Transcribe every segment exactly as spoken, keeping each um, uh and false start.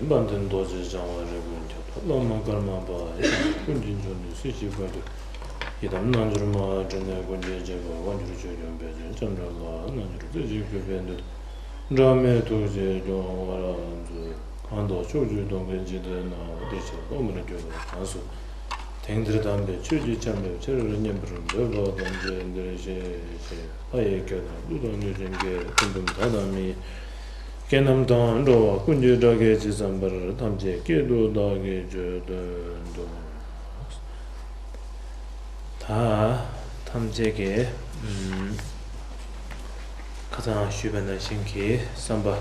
དཔལ་ལྡན་རྡོ་རྗེ་འཆང་བ་རིགས་ཀུན་ཁྱབ། བླ་མ་ཀརྨ་པ་ཡི་དམ། ཀུན་གྱི་འབྱུང་གནས་སྲིད་ཞིའི་དཔལ་དུ། ཡི་དམ་རྣལ་འབྱོར་མ། འབྲིང་གནས་ཀུན་གྱི་རྗེ་བོ། དབང་སྒྱུར་ཆོས་སྐྱོང་དཔལ་ཆེན་ལྕམ་དྲལ་ལ། རྣལ་འབྱོར་རྩེ་གཅིག་གུས་པས་འདུད། འབྲལ་མེད་ཐུགས་རྗེས་སྐྱོང་བར་མཛོད། གང་དག་ཕྱོགས་བཅུའི་སྟོང་པའི་འཇིག་རྟེན་ན། བདེ་ཆེན་སློབ་མར་གྱུར་པ་གང་སུ། དེང་འདིར་དམ་པའི་ཆོས་ཀྱི་ཆར་འབེབས་ཆེར་སྙན་པར་འདོད་པ་ཐམས་ཅད་འདིར་གཤེགས་ཤིག། ལྷ་ཡི་སྐད་དང་ཀླུ་དང་གནོད་སྦྱིན་སྐད། ཐུན་མོང་དག་དང་མི་ཡི་སྐད་རྣམས་དང་། འགྲོ་བ་ཀུན་གྱི་སྒྲ་སྐད་ཇི་ཙམ་པར། ཐམས་ཅད་སྐད་དུ་བདག་གིས་ཆོས་བསྟན་ཏོ། ད་ཐམས་ཅད་ཀྱིས་ཨམ་ཁ་སང་ཞུས་པ་ནང་བཞིན་གྱི་བསམ་པ་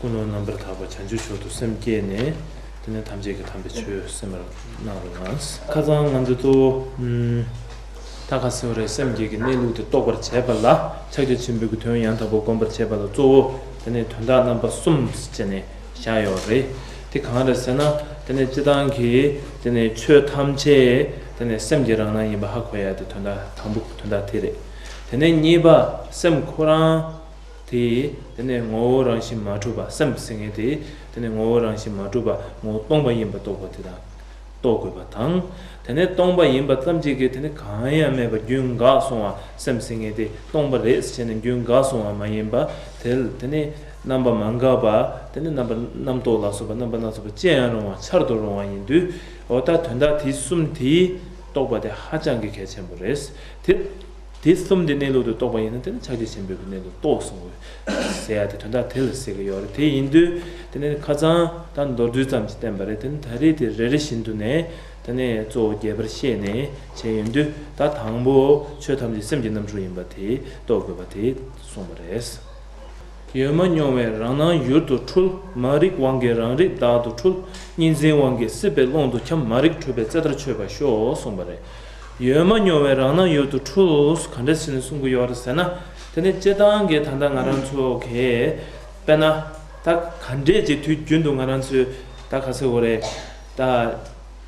ཀུན་སློང་རྣམ་པར་དག་པ་བྱང་ཆུབ་མཆོག་ཏུ་སེམས་བསྐྱེད་ནས། དེ་ནས་ཐམས་ཅད་ཀྱིས་དམ་པའི་ཆོས་གསན་པར་གནང་རོགས་གནང་། ཁ་སང་ང་ཚོ་གཙོ་བོ་ཨམ་ད་ག་ཟེར་བ་རེད། སེམས་བསྐྱེད་ཀྱི་གནས་ལུགས་དེ་རྟོགས་པར་བྱེད་པ་ལ་ཕྱག་རྒྱ་ཆེན་པོའི་གི་དོན་ཡང་དག་པར་བསྒོམ་པར་བྱེད་པ་ལ་གཙོ་བོ་དེ་ནས་དོན་དག་རྣམ་པ་གསུམ་བྱས་ནས་བཞག་ཡོད་རེད། དེ་གང་རེད་ཟེར་ན། དེ་ནས་སྤྱིར་བཏང་གི་དེ་ནས་ཆོས་ཐམས་ཅད་དེ་ནས་སེམས་ཀྱི་རང་སྣང་ཡིན་པ་ཧ་གོ་ཡ་དེ་དོན་དག་དང་པོ་དོན་དག་དེ་རེད། དེ་ནས་གཉིས་པ་སེམས་ཁོ་རང་དེ་དེ་ནས་ངོ་བོ་རང་བཞིན་མ་གྲུབ་པ། སེམས་ཟེར་མཁན་དེ་དེ་ནས་ངོ་བོ་རང་བཞིན་མ་གྲུབ་པ་ངོ་བོ་སྟོང་པ་ཡིན་པ་རྟོགས་པ་དེ་དང་། རྟོགས་དགོས་པ་དང་། དེ་ནས་སྟོང་པ་ཡིན་པ་ཙམ་གཅིག་གིས་དེ་ནི་གང་ཡང་མེད་པ་རྒྱུན་འགག་སོང་བ། སེམས་ཟེར་མཁན་དེ་སྟོང་པ་རེད་ཟེར་ནས་རྒྱུན་འགག་སོང་བ་མ་ཡིན་པ། དེ་དེ་ནི་རྣམ་པ་མ་འགགས་པ། དེ་ནི་རྣམ་པ་རྣམ་རྟོག་ལ་སོགས་པ་རྣམ་པ་སྣ་ཚོགས་པ་ཅི་ཡང་རུང་བ་ཆར་དུ་རུང་བ་ཡིན་དུས། འོ་ད་དོན་དག་དེ་གསུམ་དེ་རྟོགས་པ་དེ་ཧ་ཅང་གི་གལ་ཆེན་པོ་རེད། དེ། དེ་གསུམ་དེ་གནས་ལུགས་དུ་རྟོགས་པ་ཡིན་ན་དེ་ནི་ཕྱག་རྒྱ་ཆེན་པོའི་གི་གནས་ལུགས་རྟོགས་སོང་བས་ཟེར་ཡ་དེ་དོན་དག་དེ་ལ་ཟེར་གི་ཡོད་རེད། དེ་ཡིན་དུས་དེ་ནི་ཁ་སང་ད་མདོར་བསྡུས་ཙམ་ཞིག་བསྟན་པ་རེད། དེ་ནི་ད་རེས་དེ་རེ་རེ་བཞིན་དུ་ནས་དེ་ནས་གཙོ་བོ་རྒྱས་པར་བཤད་ནས་བྱས་ཡོང་དུས། ད་དང་པོ་ཆོས་ཐམས་ཅད་སེམས་ཀྱི་རྣམ་གྲོལ་ཡིན་པ་དེ་རྟོགས་དགོས་པ་དེ་གསུངས་པ་རེད། ཡོད་མ་མྱོང་བའི་རང་སྣང་ཡུལ་དུ་འཁྲུལ། མ་རིག་དབང་གིས་རང་རིག་བདག་ཏུ་འཁྲུལ། གཉིས་འཛིན་དབང་གིས་སྲིད་པའི་ཀློང་དུ་འཁྱམས། མ་རིག་འཁྲུལ་པས་རྩེ་ལྟར་ཆོད་པར་ཤོག་གསུངས་པ་རེད། ཡོད་མ་མྱོང་བའི་རང་སྣང་ཡུལ་དུ་འཁྲུལ། ག་འདྲ་ཞིག་ནས་གསུང་གི་ཡོད་རེད་ཟེར་ན། དེ་ནི་སྤྱིར་བཏང་གི་ད་ལྟ་ང་རང་ཚོ་གི་དཔེར་ན་ད་ག་འདྲས་ཀྱི་དུས་རྒྱུན་དུ་ང་རང་ཚོས་ད་ག་ཟེར་དགོས་རེད། ད་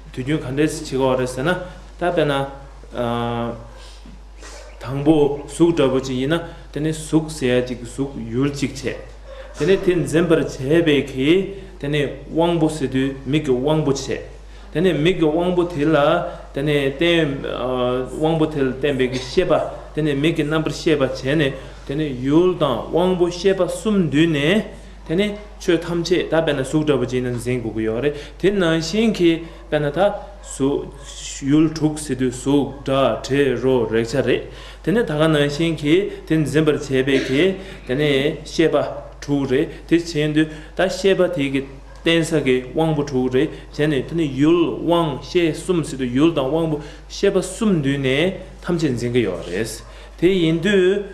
དུས་རྒྱུན་ག་འདྲས་ཞིག་བྱེད་ཀྱི་ཡོད་རེད་ཟེར་ན། ད་དཔེར་ན་ཨ། དང་པོ་གཟུགས་འདྲ་པོ་ཅིག་ཡིན་ན། དེ་ནི་གཟུགས་ཟེར་ཡ་ཅིག་གཟུགས་ཡུལ་གཅིག་བྱས། དེ་ནི་དེ་འཛིན་པར་བྱེད་པའི་གི་དེ་ནི་དབང་པོ་ཟེར་དུས་མིག་གི་དབང་པོ་བྱས། དེ་ནི་མིག་གི་དབང་པོ་དེ་ལ་དེ་ནི་བརྟེན་ཨ་དབང་པོ་དེ་ལ་བརྟེན་པའི་གི་ཤེས་པ། དེ་ནི་མིག་གི་རྣམ་པར་ཤེས་པ་བྱས་ནས། དེ་ནི་ཡུལ་དང་དབང་པོ་ཤེས་པ་གསུམ་འདུས་ནས། དེ་ནི་ཆོས་ཐམས་ཅད་ད་དཔེར་ན་གཟུགས་འདྲ་པོ་ཅིག་ཡིན་ན་འཛིན་དགོས་ཀྱི་ཡོད་རེད། དེ་ནང་བཞིན་གྱི་དཔེར་ན་ད་གཟུགས་ཡུལ་དྲུག་ཟེར་དུས་གཟུགས་སྒྲ་དྲི་རོ་རེག་བྱ་རེད། དེ་ནི་ད་ག་ནང་བཞིན་གྱི་དེ་འཛིན་པར་བྱེད་པའི་གི་དེ་ནི་ཤེས་པ་དྲུག་རེད། དེ་བྱེད་དུས་ད་ཤེས་པ་དེ་གི་བརྟེན་ས་གི་དབང་པོ་དྲུག་རེད། བྱས་ནས་དེ་ནི་ཡུལ་དབང་ཤེས་གསུམ་ཟེར་དུས་ཡུལ་དང་དབང་པོ་ཤེས་པ་གསུམ་འདུས་ནས་ཐམས་ཅད་འཛིན་གྱི་ཡོད་རེད། དེ་ཡིན་དུས།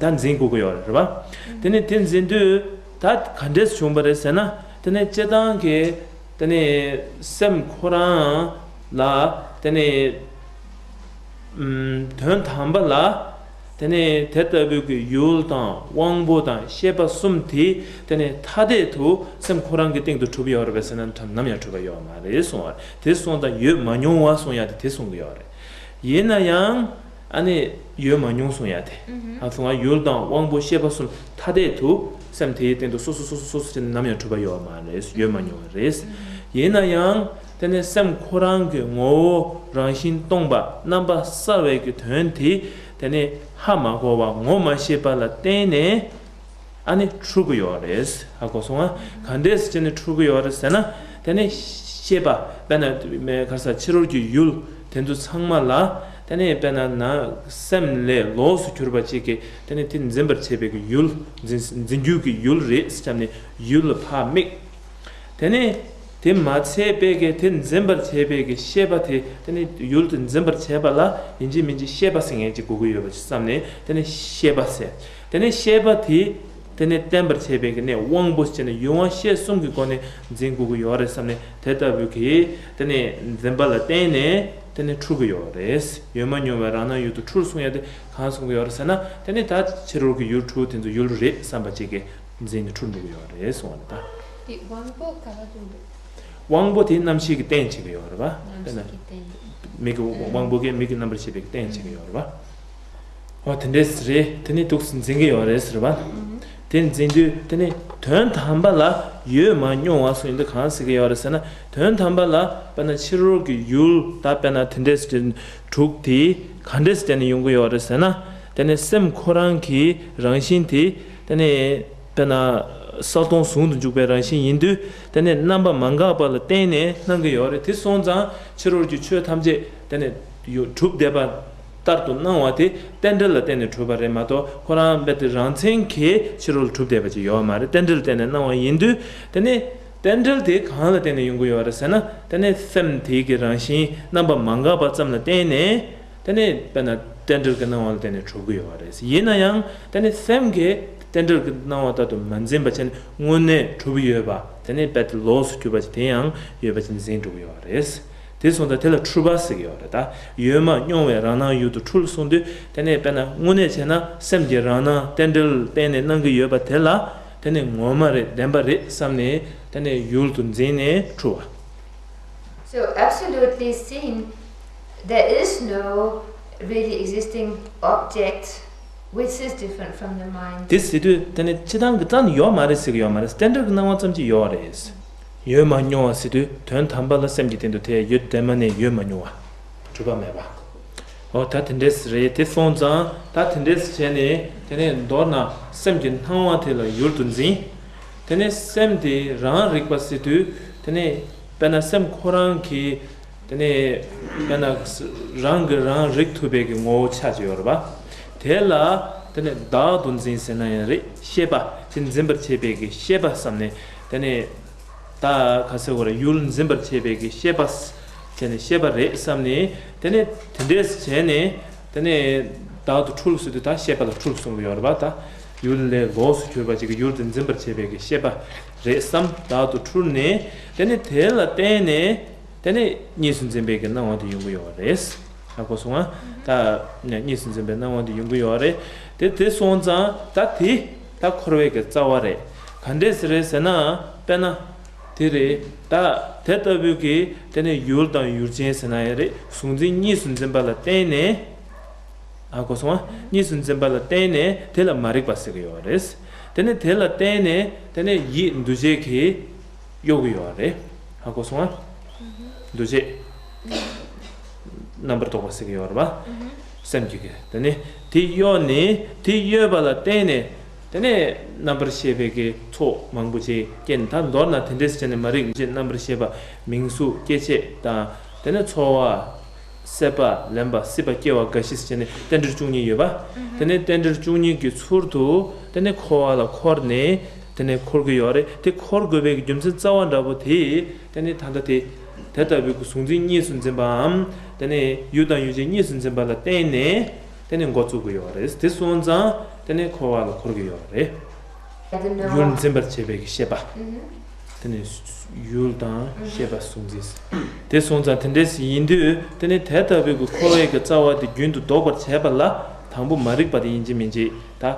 ད་འཛིན་དགོས་ཀྱི་ཡོད་རེད་པ། དེ་ནས་དེ་འཛིན་དུས་ད་ག་འདྲས་བྱུང་བ་རེད་ཟེར་ན། དེ་ནས་སྤྱིར་བཏང་གི་དེ་ནས་སེམས་ཁོ་རང་ལ་དེ་ནས་ཨུམ་དོན་དམ་པ་ལ་དེ་ནས་དེ་ལྟ་བུའི་གི་ཡུལ་དང་དབང་པོ་དང་ཤེས་པ་གསུམ་དེ་དེ་ནས་ཐ་དད་དུ་སེམས་ཁོ་རང་གི་སྟེང་དུ་གྲུབ་ཡོད་རེད་པས་ཟེར་ན། ནམ་ཡང་གྲུབ་པ་ཡོད་མ་རེད་གསུང་བ་རེད། དེ་གསུང་དང་ཡོད་མ་མྱོང་བ་གསུང་ཡ་དེ་དེ་གསུང་གི་ཡོད་རེད། ཡིན་ན་ཡང་། ཨ་ནི་ཡོད་མ་མྱོང་གསུང་ཡ་དེ། ཨ་ཚོ་ང་ཡུལ་དང་དབང་པོ་ཤེས་པ་གསུམ་ཐ་དད་དུ་སེམས་དེའི་སྟེང་དུ་སོ་སོ་སོ་སོ་སོ་སོ་བྱས་ནས་ནམ་ཡང་གྲུབ་པ་ཡོད་མ་རེད། ཡོད་མ་མྱོང་བ་རེད། ཡིན་ན་ཡང་དེ་ནི་སེམས་ཁོ་རང་གི་ངོ་བོ་རང་བཞིན་སྟོང་པ་རྣམ་པ་གསལ་བའི་གི་དོན་དེ་དེ་ནི་ཧ་མ་གོ་བ་ངོ་མ་ཤེས་པ་ལ་བརྟེན་ནས། ཨ་ནི་འཁྲུལ་གྱི་ཡོད་རེད། ཧ་གོ་སོང་ང་། ག་འདྲས་སེ་བྱས་ནས་འཁྲུལ་གྱི་ཡོད་རེད་ཟེར་ན། དེ་ནི་ཤེས་པ་དཔེར་ན་མེ་ག་ས་ཕྱི་རོལ་གྱི་ཡུལ་དེ་ཚོ་ཚང་མ་ལ། དེ་ནི་དཔེར་ན་ན་སེམས་ལས་ལོགས་སུ་གྱུར་པ་ཅིག་གིས་དེ་ནི་དེ་འཛིན་པར་བྱེད་པའི་གི་ཡུལ། འཛིན་འཛིན་རྒྱུ་གི་ཡུལ་རེད་ཟེར་བྱས་ནས་ཡུལ་ལ་ཕར་དམིགས། དེ་ནི་དེ་མ་ཚད་པའི་གི་དེ་འཛིན་པར་བྱེད་པའི་གི་ཤེས་པ་དེ། དེ་ནི་ཡུལ་དེ་འཛིན་པར་བྱེད་པ་ལ་ཡིན་གཅིག་མིན་གཅིག་ཤེས་པ་ཟེར་མཁན་ཅིག་དགོས་ཀྱི་ཡོད་པ་ཞིག་བསམ་ནས། དེ་ནི་ཤེས་པ་ཟེར། དེ་ནས་ཤེས་པ་དེ། དེ་ནས་བརྟེན་པར་བྱེད་པའི་གི་ནས་དབང་པོ་ཟེར་ནས་ཡུལ་དབང་ཤེས་གསུམ་གྱི་སྒོ་ནས་འཛིན་དགོས་ཀྱི་ཡོད་རེད་བསམ་ནས། དེ་ལྟ་བུའི་གི་དེ་ནས་འཛིན་པ་ལ་བརྟེན་ནས་དེ་ནས་འཁྲུལ་གྱི་ཡོད་རེད། ཡོད་མ་མྱོང་བའི་རང་སྣང་ཡུལ་དུ་འཁྲུལ་གསུང་ཡ་དེ་གང་གསུང་གི་ཡོད་རེད་ཟེར་ན། དེ་ནས་ད་ཕྱི་རོལ་གྱི་ཡུལ་དྲུག་དེ་ཚོ་ཡུལ་རེད་བསམ་པ་ཅིག་གི་འཛིན་ནས་འཁྲུལ་འགྲོ་གི་ཡོད་རེད་གསུང་བ་རེད་ད། དེ་དབང་པོ་ག་པར་འགྲོ་འདུག་དབང་པོ་དེ་རྣམ་ཤེས་ཀྱི་རྟེན་བྱེད་ཀྱི་ཡོད་རེད་བ། རྣམ་དཔེར་ན་ཤེས་ཀྱི་རྟེན། མིག་གི་དབང་པོ་གིས་མིག་གི་རྣམ་པར་ཤེས་པའི་རྟེན་བྱེད་ཀྱི་ཡོད་རེད་བ། འོ་དེ་འདྲས་རེད། དེ་ནི་འདུག་སེ་འཛིན་གྱི་ཡོད་རེད་ཟེར་བ། དེ་འཛིན་དུས་དེ་ནི་ དོན་དམ་པ་ལ་ཡོད་མ་མྱོང་བ་སོགས་ཡིན་དུས་གང་ཟེར་གྱི་ཡོད་རེད་ཟེར་ན། དོན་དམ་པ་ལ་དཔེར་ན་ཕྱི་རོལ་གྱི་ཡུལ་ད་དཔེར་ན་དེ་འདྲས་དྲུག་དེ་ག་འདྲས་བྱས་ནས་ཡོང་གི་ཡོད་རེད་ཟེར་ན། དེ་ནས་སེམས་ཁོ་རང་གི་རང་བཞིན་དེ་དེ་ནས་དཔེར་ན་གསལ་སྟོང་ཟུང་དུ་འཇུག་པའི་རང་བཞིན་ཡིན་དུས། དེ་ནས་རྣམ་པ་མ་འགགས་པ་ལ་བརྟེན་ནས་སྣང་གི་ཡོད་རེད། དེ་སོང་ཙང་ཕྱི་རོལ་གྱི་ཆོས་ཐམས་ཅད་དེ་ནས་ཡོ་གྲུབ་བསྡད་པ་ལྟར་དུ་སྣང་བ་དེ་རྟེན་འབྲེལ་ལ་བརྟེན་ནས་གྲུབ་པ་རེད་མ་གཏོགས། ཁོ་རང་རྦད་དེ་རང་མཚན་གྱིས་ཕྱི་རོལ་གྲུབ་བསྡད་པ་ཅིག་ཡོད་མ་རེད། རྟེན་འབྲེལ་བརྟེན་ནས་སྣང་བ་ཡིན་དུས། དེ་ནས་རྟེན་འབྲེལ་དེ་གང་ལ་བརྟེན་ནས་ཡོང་གི་ཡོད་རེད་ཟེར་ན། དེ་ནས་སེམས་དེ་གི་རང་བཞིན་རྣམ་པ་མ་འགགས་པ་ཙམ་ལ་བརྟེན་ནས། དེ་ནས་དཔེར་ན་རྟེན་འབྲེལ་གྱི་སྣང་བ་ལ་བརྟེན་ནས་གྲུབ་ཀྱི་ཡོད་རེད། ཡིན་ན་ཡང་དེ་ནས་སེམས་ཀྱིས་རྟེན་འབྲེལ་གྱི་སྣང་བ་ལྟར་དུ་མ་འཛིན་པ་བྱས་ནས་དངོས་གནས་གྲུབ་ཡོད་པ། དེ་ནས་རྦད་དེ་ལོགས་སུ་གྱུར་པ་ཅིག་དེ་ཡང་ཡོད་པ་ཅིག་འཛིན་འགྲོ་གི་ཡོད་རེད། དེ་སོང་ཙང་དེ་ལ་འཁྲུལ་པ་ཟེར་གྱི་ཡོད་རེད། ད་ཡོད་མ་མྱོང་བའི་རང་སྣང་ཡུལ་དུ་འཁྲུལ་གསུངས་དུས། དེ་ནས་དཔེར་ན་དངོས་གནས་བྱས་ན་སེམས་ཀྱི་རང་སྣང་རྟེན་འབྲེལ་བརྟེན་ནས་སྣང་གི་ཡོད་པ་དེ་ལ། དེ་ནས་ངོ་མ་རེད། བདེན་པ་རེད་བསམ་ནས་དེ་ནས་ཡུལ་དུ་འཛིན་ནས་འཁྲུལ་བ། So, absolutely seen, there is no really existing object which is different from the mind. དེ་ཟེར་དུས་དེ་ནི་སྤྱིར་བཏང་གི་རྩ་ནས་ཡོད་མ་རེད་ཟེར་གྱི་ཡོད་མ་རེད། རྟེན་འབྲེལ་གྱི་སྣང་བ་ཙམ་གྱིས་ཡོད་རེད། ཡོད་མ་མྱོང་བ་ཟེར་དུས་དོན་དམ་པ་ལ་སེམས་ཀྱི་སྟེང་དུ་དེ་ཡོད་དེ་མ་ནས་ཡོད་མ་མྱོང་བ། གྲུབ་པ་མེད་པ། འོ་ད་དེ་འདྲས་རེད། དེ་སོང་ཙང་ད་དེ་འདྲས་བྱས་ནས་དེ་ནས་མདོར་ན་སེམས་ཀྱི་སྣང་བ་དེ་ལ་ཡུལ་དུ་འཛིན། དེ་ནས་སེམས་དེ་རང་རིག་པ་ཟེར་དུས། དེ་ནས་དཔེར་ན་སེམས་ཁོ་རང་གི། དེ་ནས་དཔེར་ན་རང་གིས་རང་རིག་ཐུབ་པའི་གི་ངོ་བོ་ཆ་ཅིག་ཡོད་རེད་པ། དེ་ལ་དེ་ནས་བདག་ཏུ་འཛིན་ཟེར་ན་ཡང་རེད། ཤེས་པ་དེ་འཛིན་པར་བྱེད་པའི་གི་ཤེས་པ་བསམ་ནས། དེ་ནས་ད་ག་ཟེར་དགོས་རེད། ཡུལ་འཛིན་པར་བྱེད་པའི་གི་ཤེས་པ། དེ་ནས་ཤེས་པ་རེད་བསམ་ནས། དེ་ནས་དེ་འདྲས་བྱས་ནས། དེ་ནས་བདག་ཏུ་འཁྲུལ་ཟེར་དུས་ད་ཤེས་པ་ལ་འཁྲུལ་གསུང་གི་ཡོད་རེད་པ། ད་ཡུལ་ལས་ལོགས་སུ་གྱུར་པ་ཅིག་གི་ཡུལ་དེ་འཛིན་པར་བྱེད་པའི་གི་ཤེས་པ་རེད་བསམ། བདག་ཏུ་འཁྲུལ་ནས། དེ་ནས་དེ་ལ་བརྟེན་ནས། དེ་ནས་གཉིས་སུ་འཛིན་པའི་གི་སྣང་བ་དེ་ཡོང་གི་ཡོད་རེད། ཧ་གོ་སོང་ང་། ད་གཉིས་སུ་འཛིན་པའི་སྣང་བ་དེ་ཡོང་གི་ཡོད་རེད། དེ་དེ་སོང་ཙང་ད་དེ་ད་འཁོར་བའི་གི་རྩ་བ་རེད། ག་འདྲས་རེད་ཟེར་ན། དཔེར་ན་དེ་རེད། ད་དེ་ལྟ་བུའི་གི་དེ་ནས་ཡུལ་དང་ཡུལ་ཅན་ཟེར་ན་ཡང་རེད། གཟུང་འཛིན་གཉིས་སུ་འཛིན་པ་ལ་བརྟེན་ནས། ཧ་གོ་སོང་ང་། གཉིས་སུ་འཛིན་པ་ལ་བརྟེན་ནས་དེ་ལ་མ་རིག་པ་ཟེར་གི་ཡོད་རེད། དེ་ནས་དེ་ལ་བརྟེན་ནས་དེ་ནས་ཡིད་འདུ་བྱེད་ཀྱིས་གཡོ་གི་ཡོད་རེད། ཧ་གོ་སོང་ང་། འདུ་བྱེད། རྣམ་པར་རྟོག་པ་ཟེར་གི་ཡོད་རེད་པ། སེམས་ཀྱི་གི་དེ་ནས་དེ་གཡོ་ནས། དེ་གཡོས་པ་ལ་བརྟེན་ནས། དེ་ནས་རྣམ་པར་ཤེས་པའི་གི་ཚོགས་མང་པོ་ཅིག་སྐྱེས་ནས། ད་མདོར་ན་དེ་འདྲས་བྱས་ནས་མ་རིག་འདུ་བྱེད་རྣམ་པར་ཤེས་པ། མིང་གཟུགས་སྐྱེ་མཆེད་དང་། དེ་ནས་ཚོར་བ། སྲེད་པ། ལེན་པ། སྲིད་པ། སྐྱེ་བ། རྒ་ཤི་ཟེར་བྱས་ནས་རྟེན་འབྲེལ་བཅུ་གཉིས་ཡོད་པ། དེ་ནས་རྟེན་འབྲེལ་བཅུ་གཉིས་ཀྱི་ཚུལ་དུ་དེ་ནས་འཁོར་བ་ལ་འཁོར་ནས། དེ་ནས་འཁོར་གྱི་ཡོད་རེད། དེ་འཁོར་དགོས་པའི་གི་རྒྱུ་མཚན་རྩ་བ་འདྲ་པོ་དེ། དེ་ནས་ད་ལྟ་དེ་དེ་ལྟ་བུའི་གི་གཟུང་འཛིན་གཉིས་སུ་འཛིན་པའམ། དེ་ནས་ཡུལ་དང་ཡུལ་ཅན་གཉིས་སུ་འཛིན་པ་ལ་བརྟེན་ནས། དེ་ནས་འགོ་བཙུགས་ཀྱི་ཡོད་རེད། དེ་སོང་ཙང་དེ་ནས་འཁོར་བ་ལ་འཁོར་གྱི་ཡོད་རེད། ཡུལ་འཛིན་པར་བྱེད་པའི་གི་ཤེས་པ། དེ་ནས་ཡུལ་དང་ཤེས་པ་གཟུང་འཛིན། དེ་སོང་ཙང་དེ་འདྲས་ཡིན་དུས། དེ་ནས་དེ་ལྟ་བུའི་གི་འཁོར་བའི་གི་རྩ་བ་དེ་རྒྱུན་དུ་ལྡོག་པར་བྱེད་པ་ལ། དང་པོ་མ་རིག་པ་དེ་ཡིན་གཅིག་མིན་གཅིག་ད།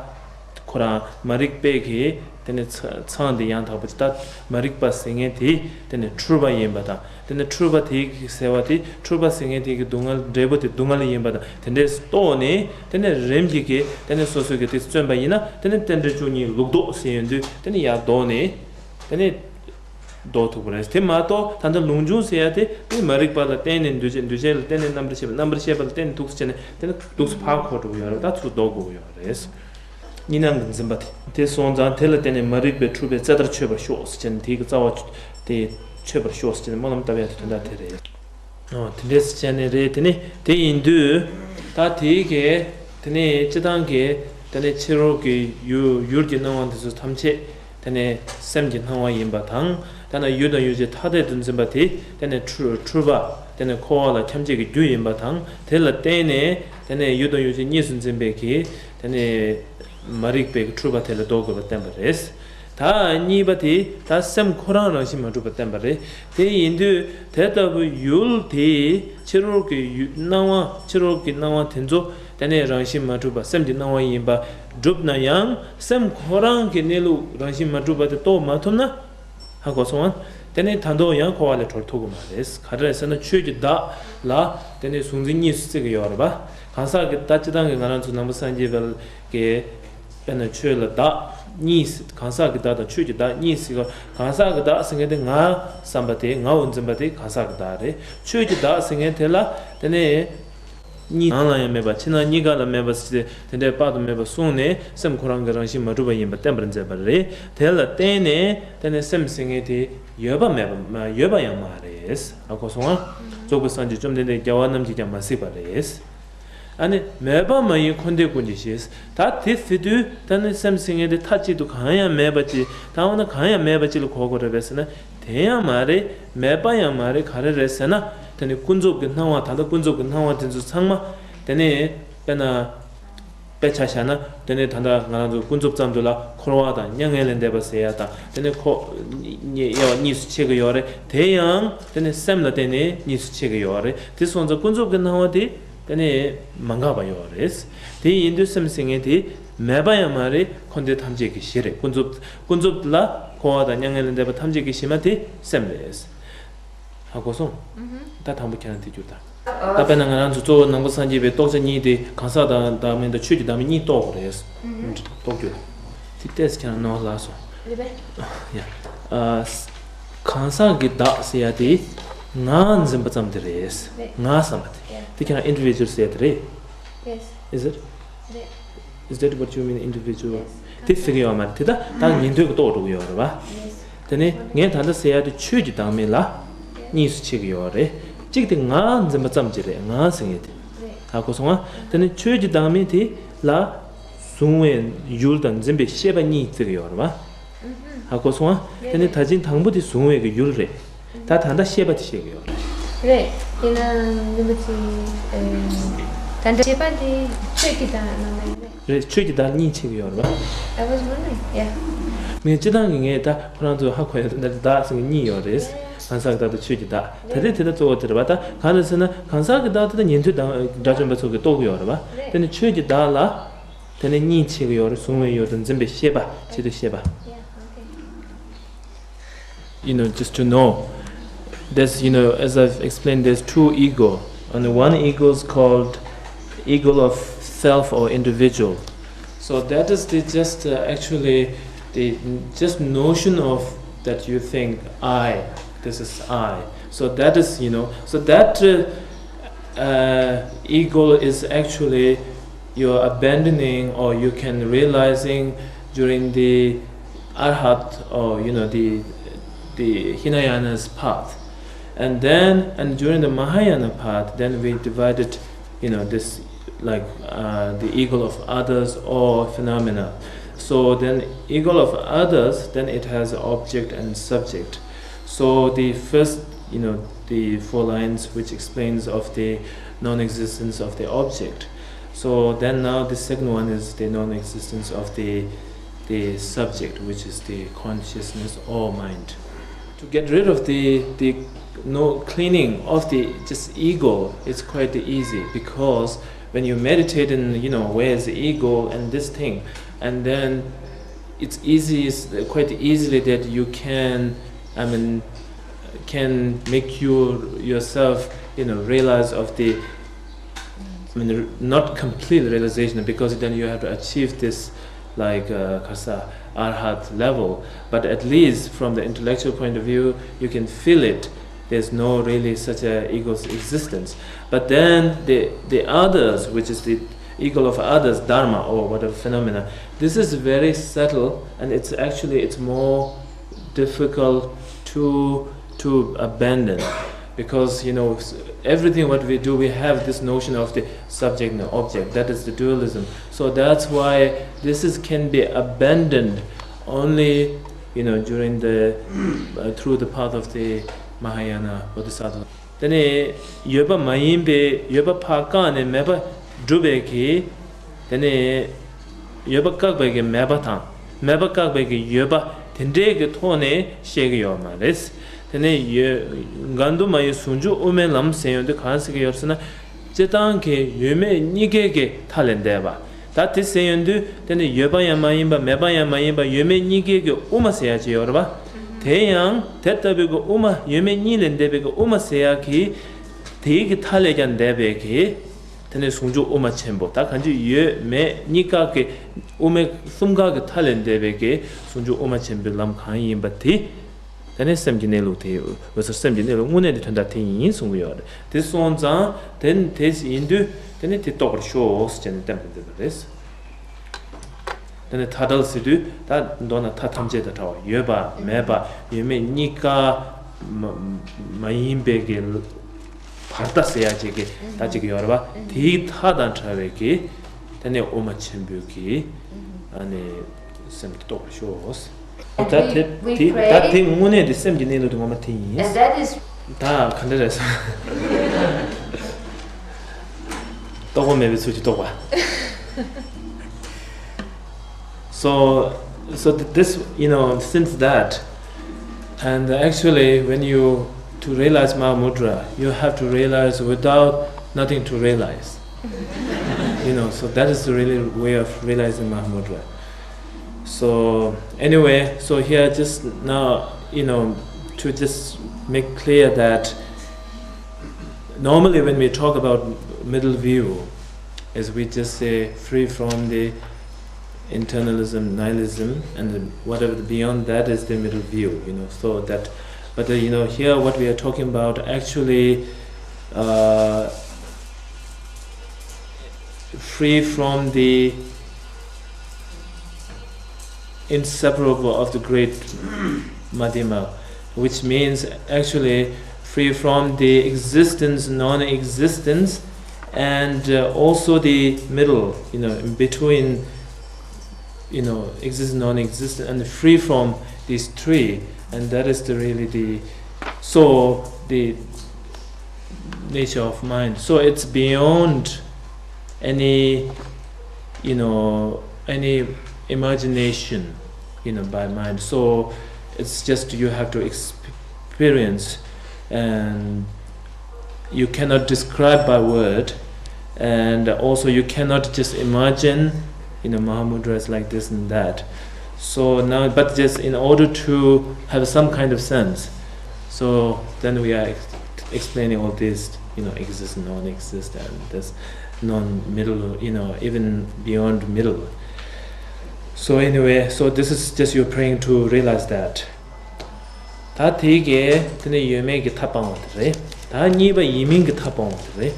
ཁོ་རང་མ་རིག་པའི་གི་དེ་ནས་ཚ་མཚང་དེ་ཡང་དག་པ་ཅིག་ད་མ་རིག་པ་ཟེར་མཁན་དེ་དེ་ནས་འཁྲུལ་པ་ཡིན་པ་དང་། དེ་ནས་འཁྲུལ་པ་དེ་གི་ཟེར་བ་དེ། འཁྲུལ་པ་ཟེར་མཁན་དེ་གི་སྡུག་བསྔལ་འབྲས་བུ་དེ་སྡུག་བསྔལ་ཡིན་པ་དང་། དེ་འདྲས་རྟོགས་ནས། དེ་ནས་རིམ་གྱིས་གི་དེ་ནས་སོ་སོ་གི་དེ་བརྩོན་པ་ཡིན་ན། དེ་ནས་རྟེན་འབྲེལ་བཅུ་གཉིས་ལུགས་ལྡོག་ཟེར་ཡོང་དུས། དེ་ནས་ཡར་ལྡོག་ནས་དེ་ནས་ལྡོག་ཐུབ་པ་རེད། དེ་མ་གཏོགས་ད་ལྟ་ལུགས་འབྱུང་ཟེར་ཡ་དེ་དེ་མ་རིག་པ་ལ་བརྟེན་ནས་འདུ་བྱེད། འདུ་བྱེད་ལ་བརྟེན་ནས་རྣམ་པར་ཤེས་པ། རྣམ་པར་ཤེས་པ་ལ་བརྟེན་ནས་ཐུགས་སུ་ཆེ་ནས་དེ་ནས་ཐུགས་སུ་ཕར་འཁོར་འགྲོ་གི་ཡོད་རེད། ད་ཚུར་ལྡོག་དགོས་ཀྱི་ཡོད་རེད། གཉིས་སྣང་གི་འཛིན་པ་དེ། དེ་སོང་ཙང་དེ་ལ་བརྟེན་ནས་མ་རིག་པའི་འཁྲུལ་པའི་རྩད་ལྟར་ཆོད་པར་ཤོག་ཟེར་བྱས་ནས། དེ་གི་རྩ་བ་དེ་ཆོད་པར་ཤོག་ཟེར་བྱས་ནས་སྨོན་ལམ་བཏབ་ཡ་དེ་དོན་དག་དེ་རེད། ཨོ་དེ་འདྲས་བྱས་ནས་རེད། དེ་ནི་དེ་ཡིན་དུས་ད་དེའི་གི་དེ་ནི་སྤྱིར་བཏང་གི་དེ་ནི་ཕྱི་རོལ་གྱི་ཡུལ་ཡུལ་གྱི་སྣང་བ་འདི་ཚོ་ཐམས་ཅད་དེ་ནི་སེམས་ཀྱི་སྣང་བ་ཡིན་པ་དང་། ཐ་ན་ཡུལ་དང་ཡུལ་ཅན་ཐ་དད་དུ་འཛིན་པ་དེ་དེ་ནི་འཁྲུལ་འཁྲུལ་པ། དེ་ནི་འཁོར་བ་ལ་འཁྱམས་བྱེད་ཀྱི་རྒྱུ་ཡིན་པ་དང་། དེ་ལ་བརྟེན་ནས་དེ་ནི་ཡུལ་དང་ཡུལ་ཅན་གཉིས་སུ་འཛིན་པའི་གི་དེ་ནི་མ་རིག་པའི་འཁྲུལ་པ་དེ་ལ་ལྡོག་དགོས་པ་བསྟན་པ་རེད། ད་གཉིས་པ་དེ་ད་སེམས་ཁོ་རང་རང་བཞིན་མ་གྲུབ་པ་བསྟན་པ་རེད། དེ་ཡིན་དུས་དེ་ལྟ་བུའི་ཡུལ་དེ་ཕྱི་རོལ་གྱི་ཡུལ་སྣང་བ། ཕྱི་རོལ་གྱི་སྣང་བ་དེ་ཚོ་དེ་ནས་རང་བཞིན་མ་གྲུབ་པ་སེམས་ཀྱི་སྣང་བ་ཡིན་པ་གྲུབ་ན་ཡང་། སེམས་ཁོ་རང་གི་གནས་ལུགས་རང་བཞིན་མ་གྲུབ་པ་དེ་རྟོགས་མ་ཐུབ་ན། ཧ་གོ་སོང་ང་། དེ་ནས་ད་དུང་ཡང་འཁོར་བ་ལས་གྲོལ་ཐུབ་ཀྱི་མ་རེད། ག་རེ་རེད་ཟེར་ན་ཆོས་ཀྱི་བདག་ལ་དེ་ནས་གཟུང་འཛིན་གཉིས་སུ་བརྩི་གི་ཡོད་རེད་པ། གང་ཟག་གི་ད་སྤྱིར་བཏང་གི་ང་རང་ཚོ་ནང་པ་སངས་རྒྱས་པའི་གི་དཔེར་ན་ཆོས་ལ་བདག་ གཉིས། གང་ཟག་གི་བདག་དང་ཆོས་ཀྱི་བདག་གཉིས་ཟེར་ག་གང་ཟག་གི་བདག་ཟེར་མཁན་དེ་ང་བསམ་པ་དེ། ངའོ་འཛིན་པ་དེ་གང་ཟག་གི་བདག་རེད། ཆོས་ཀྱི་བདག་ཟེར་མཁན་དེ་ལ་དེ་ནས་གཉིས་ནང་ལ་ཡང་མེད་པ། ཕྱི་ནང་གཉིས་ཀ་ལ་མེད་པ་ཟེར་དེ་འདྲའི་དཔག་ཏུ་མེད་པ་གསུངས་ནས་སེམས་ཁོ་རང་གི་རང་བཞིན་མ་གྲུབ་པ་ཡིན་པ་བསྟན་པར་མཛད་པ་རེད། དེ་ལ་བརྟེན་ནས་དེ་ནས་སེམས་ཟེར་མཁན་དེ་ཡོད་པ་མེད་པ་ཡོད་པ་ཡང་མ་རེད། ཨ་གོ་སོང་ཨ། རྫོགས་པའི་སངས་རྒྱས་བཅོམ་ལྡན་འདས་རྒྱལ་བ་རྣམས་ཀྱིས་ཀྱང་མ་གཟིགས་པ་རེད། ཨ་ནི་མེད་པ་མ་ཡིན་འཁོར་འདས་ཀུན་གྱི་གཞི། ད་དེ་ཟེར་དུས་ད་ནི་སེམས་ཟེར་མཁན་དེ་མཐའ་གཅིག་ཏུ་གང་ཡང་མེད་པ་ཅིག་ད་འོ་ན་གང་ཡང་མེད་པ་ཅིག་ལ་གོ་དགོས་རེད་པས་ཟེར་ན། དེ་ཡང་མ་རེད། མེད་པ་ཡང་མ་རེད། ག་རེ་རེད་ཟེར་ན། དེ་ནི་ཀུན་རྫོབ་ཀྱི་སྣང་བ། ད་ལྟ་ཀུན་རྫོབ་ཀྱི་སྣང་བ་དེ་ཚོ་ཚང་མ་དེ་ནི་དཔེར་ན། དཔེ་ཆ་བཞག་ན་དེ་ནི་ད་ལྟ་ང་རང་ཚོ་ཀུན་རྫོབ་ཙམ་དུ་ལ་འཁོར་བ་དང་མྱ་ངན་ལས་འདས་པ་ཟེར་ཡ་དང་། དེ་ནི་ཁོ་དབྱེ་བ་གཉིས་སུ་ཕྱེ་གི་ཡོད་རེད། དེ་ཡང་དེ་ནི་སེམས་ལ་བརྟེན་ནས་གཉིས་སུ་ཕྱེ་གི་ཡོད་རེད། དེ་སོང་ཙང་ཀུན་རྫོབ་ཀྱི་སྣང་བ་དེ་དེ་ནི་མ་འགགས་པ་ཡོད་རེད། དེ་ཡིན་དུས་སེམས་ཟེར་མཁན་དེ་མེད་པ་ཡང་མ་རེད། འཁོར་འདས་ཐམས་ཅད་ཀྱི་གཞི་རེད། ཀུན་རྫོབ་ཀུན་རྫོབ་ལ་འཁོར་བ་དང་མྱ་ངན་ལས་འདས་པ་ཐམས་ཅད་ཀྱི་གཞི་མ་དེ་སེམས་རེད། ཧ་གོ་སོང་། ཨུ་ཧུ། ད་དང་པོ་ཁྱེད་རང་དེ་བསྒྱུར་དང་། ད་དཔེར་ན་ང་རང་ཚོ་གཙོ་བོ་ནང་པ་སངས་རྒྱས་པའི་རྟོགས་བྱ་གཉིས་དེ་གང་ཟག་དང་བདག་མེད་དང་ཆོས་ཀྱི་བདག་མེད་གཉིས་རྟོགས་དགོས་རེད། ཨུ་ཧུ། རྟོགས་རྒྱུ། དེ་ཏོག་ཙམ་ཁྱེད་རང་ནོར་ལ་སོང་། རེད་པས། ཡ། ཨ། གང་ཟག་གི་བདག་ཟེར་ཡ་དེ་ང་འཛིན་པ་ཙམ་དེ་རེད། རེད། ང་བསམ་པ་དེ། ཡ། དེ་ཁྱེད་རང་individual ཟེར་ཡ་དེ་རེད། Yes། Is it? རེད། Is that what you mean, individual? Yes. དེ་ཟེར་གི་ཡོད་མ་རེད། དེ་ད་ད་ཉན་ཐོས་ཀྱིས་རྟོགས་འགྲོ་གི་ཡོད་རེད་པ། Yes. དེ་ནས་ངས་ད་ལྟ་ཟེར་ཡ་དེ་ཆོས་ཀྱི་བདག་མེད་ལ་གཉིས་སུ་ཕྱེ་གི་ཡོད་རེད། གཅིག་དེ་ང་འཛིན་པ་ཙམ་གྱི་རེད། ང་ཟེར་མཁན་དེ། རེད། ཧ་གོ་སོང་ང་། དེ་ནས་ཆོས་ཀྱི་བདག་མེད་དེ་ལ་གཟུང་བའི་ཡུལ་དང་འཛིན་པའི་ཤེས་པ་གཉིས་བརྩི་གི་ཡོད་རེད་པ། ཧ་གོ་སོང་ང་། དེ་ནས་ད་ཅིང་དང་པོ་དེ་གཟུང་བའི་གི་ཡུལ་རེད། ད་ད་ལྟ་ཤེས་པ་དེ་བཤད་ཀྱི་ཡོད་རེད། རེད། ཡིན་ན་རིན་པོ་ཆེ། ཨེ། ད་ལྟ་ཤེས་པ་དེ་ཆོས་ཀྱི་བདག་ནང་ན་ཡིན་པས། རེད། ཆོས་ཀྱི་བདག་གཉིས་ཕྱེ་གི་ཡོད་རེད་པ། I was wondering. Yeah. ངས་སྤྱིར་བཏང་གི་ངས་ད་ཁོ་རང་ཚོ་ཧ་གོ་ཡ་ད་བདག་ཟེར་གི་གཉིས་ཡོད་རེད། གང་ཟག་གི་བདག་དང་ཆོས་ཀྱི་བདག་ད་དེ་དེ་ད་གཙོ་བོ་དེ་རེད་པ། ད་གང་རེད་ཟེར་ན་གང་ཟག་གི་བདག་དེ་ད་ཉན་ཐོས་དང་དགྲ་བཅོམ་པ་ཚོ་གིས་རྟོགས་ཀྱི་ཡོད་རེད་པ། དེ་ནི་ཆོས་ཀྱི་བདག་ལ། དེ་ནས་གཉིས་ཕྱེ་གི་ཡོད་རེད། གཟུང་བའི་ཡུལ་དང་འཛིན་པའི་ཤེས་པ། ཆེད་དུ་ཤེས་པ། Yeah, okay. You know, just to know, there's, you know, as I've explained, there's two ego. And the one ego is called ego of self or individual. So that is the just, uh, actually the just notion of that you think I, this is I. So that is, you know, so that, uh, uh, ego is actually you're abandoning or you can realizing during the Arhat or, you know, the, the Hinayana's path. And then, and during the Mahayana path, then we divided, you know, this, like, uh, the ego of others or phenomena. So then ego of others, then it has object and subject. So the first, you know, the four lines which explains of the non-existence of the object. So then now the second one is the non-existence of the, the subject, which is the consciousness or mind. To get rid of the, the no cleaning of the just ego, it's quite easy because when you meditate in, you know, where's the ego and this thing, and then it's easy, it's quite easily that you can, I mean, can make you yourself, you know, realize of the, I mean, not complete realization because then you have to achieve this, like, uh, kasa arhat level. But at least from the intellectual point of view, you can feel it. There's no really such a ego's existence. But then the the others, which is the ego of others, dharma or whatever phenomena, this is very subtle, and it's actually it's more difficult to to abandon, because, you know, s- everything what we do, we have this notion of the subject and the object. That is the dualism. So that's why this is can be abandoned only, you know, during the uh, through the path of the Mahayana Bodhisattva. དེ་ནས་ཡོད་པ་མ་ཡིན་པའི་ཡོད་པ་ཕར་བཀག་ནས་མེད་པ་སྒྲུབ་པའི་གི། དེ་ནས་ཡོད་པ་བཀག་པའི་གི་མེད་པ་དང་། མེད་པ་བཀག་པའི་གི་ཡོད་པ་དེ་འདྲའི་གི་ཐོག་ནས་བཤད་གི་ཡོད་མ་རེད། དེ་ནས་ཡོད། གང་དུ་མ་ཡོད་ཟུང་འཇུག་དབུ་མའི་ལམ་ཟེར་ཡོང་དུས་གང་ཟེར་གི་ཡོད་ཟེར་ན། སྤྱིར་བཏང་གི་ཡོད་མེད་གཉིས་ཀའི་གི་མཐའ་ལས་འདས་པ། ད་དེ་ཟེར་ཡོང་དུས་དེ་ནི་ཡོད་པ་ཡང་མ་ཡིན་པ་མེད་པ་ཡང་མ་ཡིན་པ་ཡོད་མེད་གཉིས་ཀའི་གི་དབུ་མ་ཟེར་ཡ་ཅིག་ཡོད་རེད་པ། དེ་ཡང་དེ་ལྟ་བུའི་གི་དབུ་མ་ཡོད་མེད་གཉིས་ལས་འདས་པའི་གི་དབུ་མ་ཟེར་ཡ་གི། དེའི་གི་མཐའ་ལས་ཀྱང་འདས་པའི་གི། དེ་ནས་ཟུང་འཇུག་དབུ་མ་ཆེན་པོ། ད་གང་ཅི་ཡོད་མེད་གཉིས་ཀ་གི་དབུ་མའི་གསུམ་ཀ་གི་མཐའ་ལས་འདས་པའི་གི་ཟུང་འཇུག་དབུ་མ་ཆེན་པོའི་ལམ་གང་ཡིན་པ་དེ། དེ་ནས་སེམས་ཀྱི་གནས་ལུགས་དེ། འོད་གསལ་སེམས་ཀྱི་གནས་ལུགས་དངོས་གནས་དེ་དོན་དག་དེ་ཡིན་གསུང་གི་ཡོད་རེད། དེ་སོང་ཙང་དེ་དེ་ཡིན་དུས་དེ་ནི་དེ་རྟོགས་པར་ཤོག་ཟེར་ནས་བསྟན་པ་མཛད་པ་རེད། དེ་ནི་མཐའ་བྲལ་ཟེར་དུས་ད་མདོར་ན་མཐའ་ཐམས་ཅད་དང་བྲལ་བ། ཡོད་པ་མེད་པ་ཡོད་མེད་གཉིས་ཀ་མ་མ་ཡིན་པའི་གི་བར་མཐའ་ཟེར་ཡ་ཅིག་གི་ད་ཅིག་ཡོད་རེད་པ། དེའི་མཐའ་དང་བྲལ་བའི་གི་དེ་ནི་དབུ་མ་ཆེན་པོའི་གི་ཨ་ནི་སེམས་ཀྱི་རྟོགས་པར་ཤོག། ད་དེ་དེ་ད་དེ་དངོས་གནས་དེ་སེམས་ཀྱི་གནས་ལུགས་དེ་ངོ་མ་དེ་ཡིན། And that is ད་ག་འདྲ་རེད་ཟེར། རྟོགས་པ་མེད་པའི་ཚུལ་གྱིས་རྟོགས་པ། So, so th- this, you know, since that, and actually, when you to realize Mahamudra, you have to realize without nothing to realize. You know, so that is the really way of realizing Mahamudra. So anyway, so here just now, you know, to just make clear that normally when we talk about middle view, as we just say, free from the internalism, nihilism, and then whatever the beyond that is the middle view, you know, so that, but uh, you know, here what we are talking about actually uh, free from the inseparable of the great Madhyama, which means actually free from the existence, non-existence, and uh, also the middle, you know, in between, you know, existence, non-existence, and free from these three, and that is the really the so the nature of mind. So it's beyond any, you know, any imagination, you know, by mind. So it's just you have to experience, and you cannot describe by word, and also you cannot just imagine, you know, Mahamudras like this and that. So now, but just in order to have some kind of sense, so then we are ex- explaining all this, you know, exist, non-exist, and this non-middle, you know, even beyond middle. So anyway, so this is just your praying to realize that. ད་དེ་གས་དེ་ནི་ཡོད་མེད་ཀྱི་མཐའ་སྤང་བ་དེ་རེད། ད་གཉིས་པ་ཡིན་མིན་གྱི་མཐའ་སྤང་བ་དེ་རེད།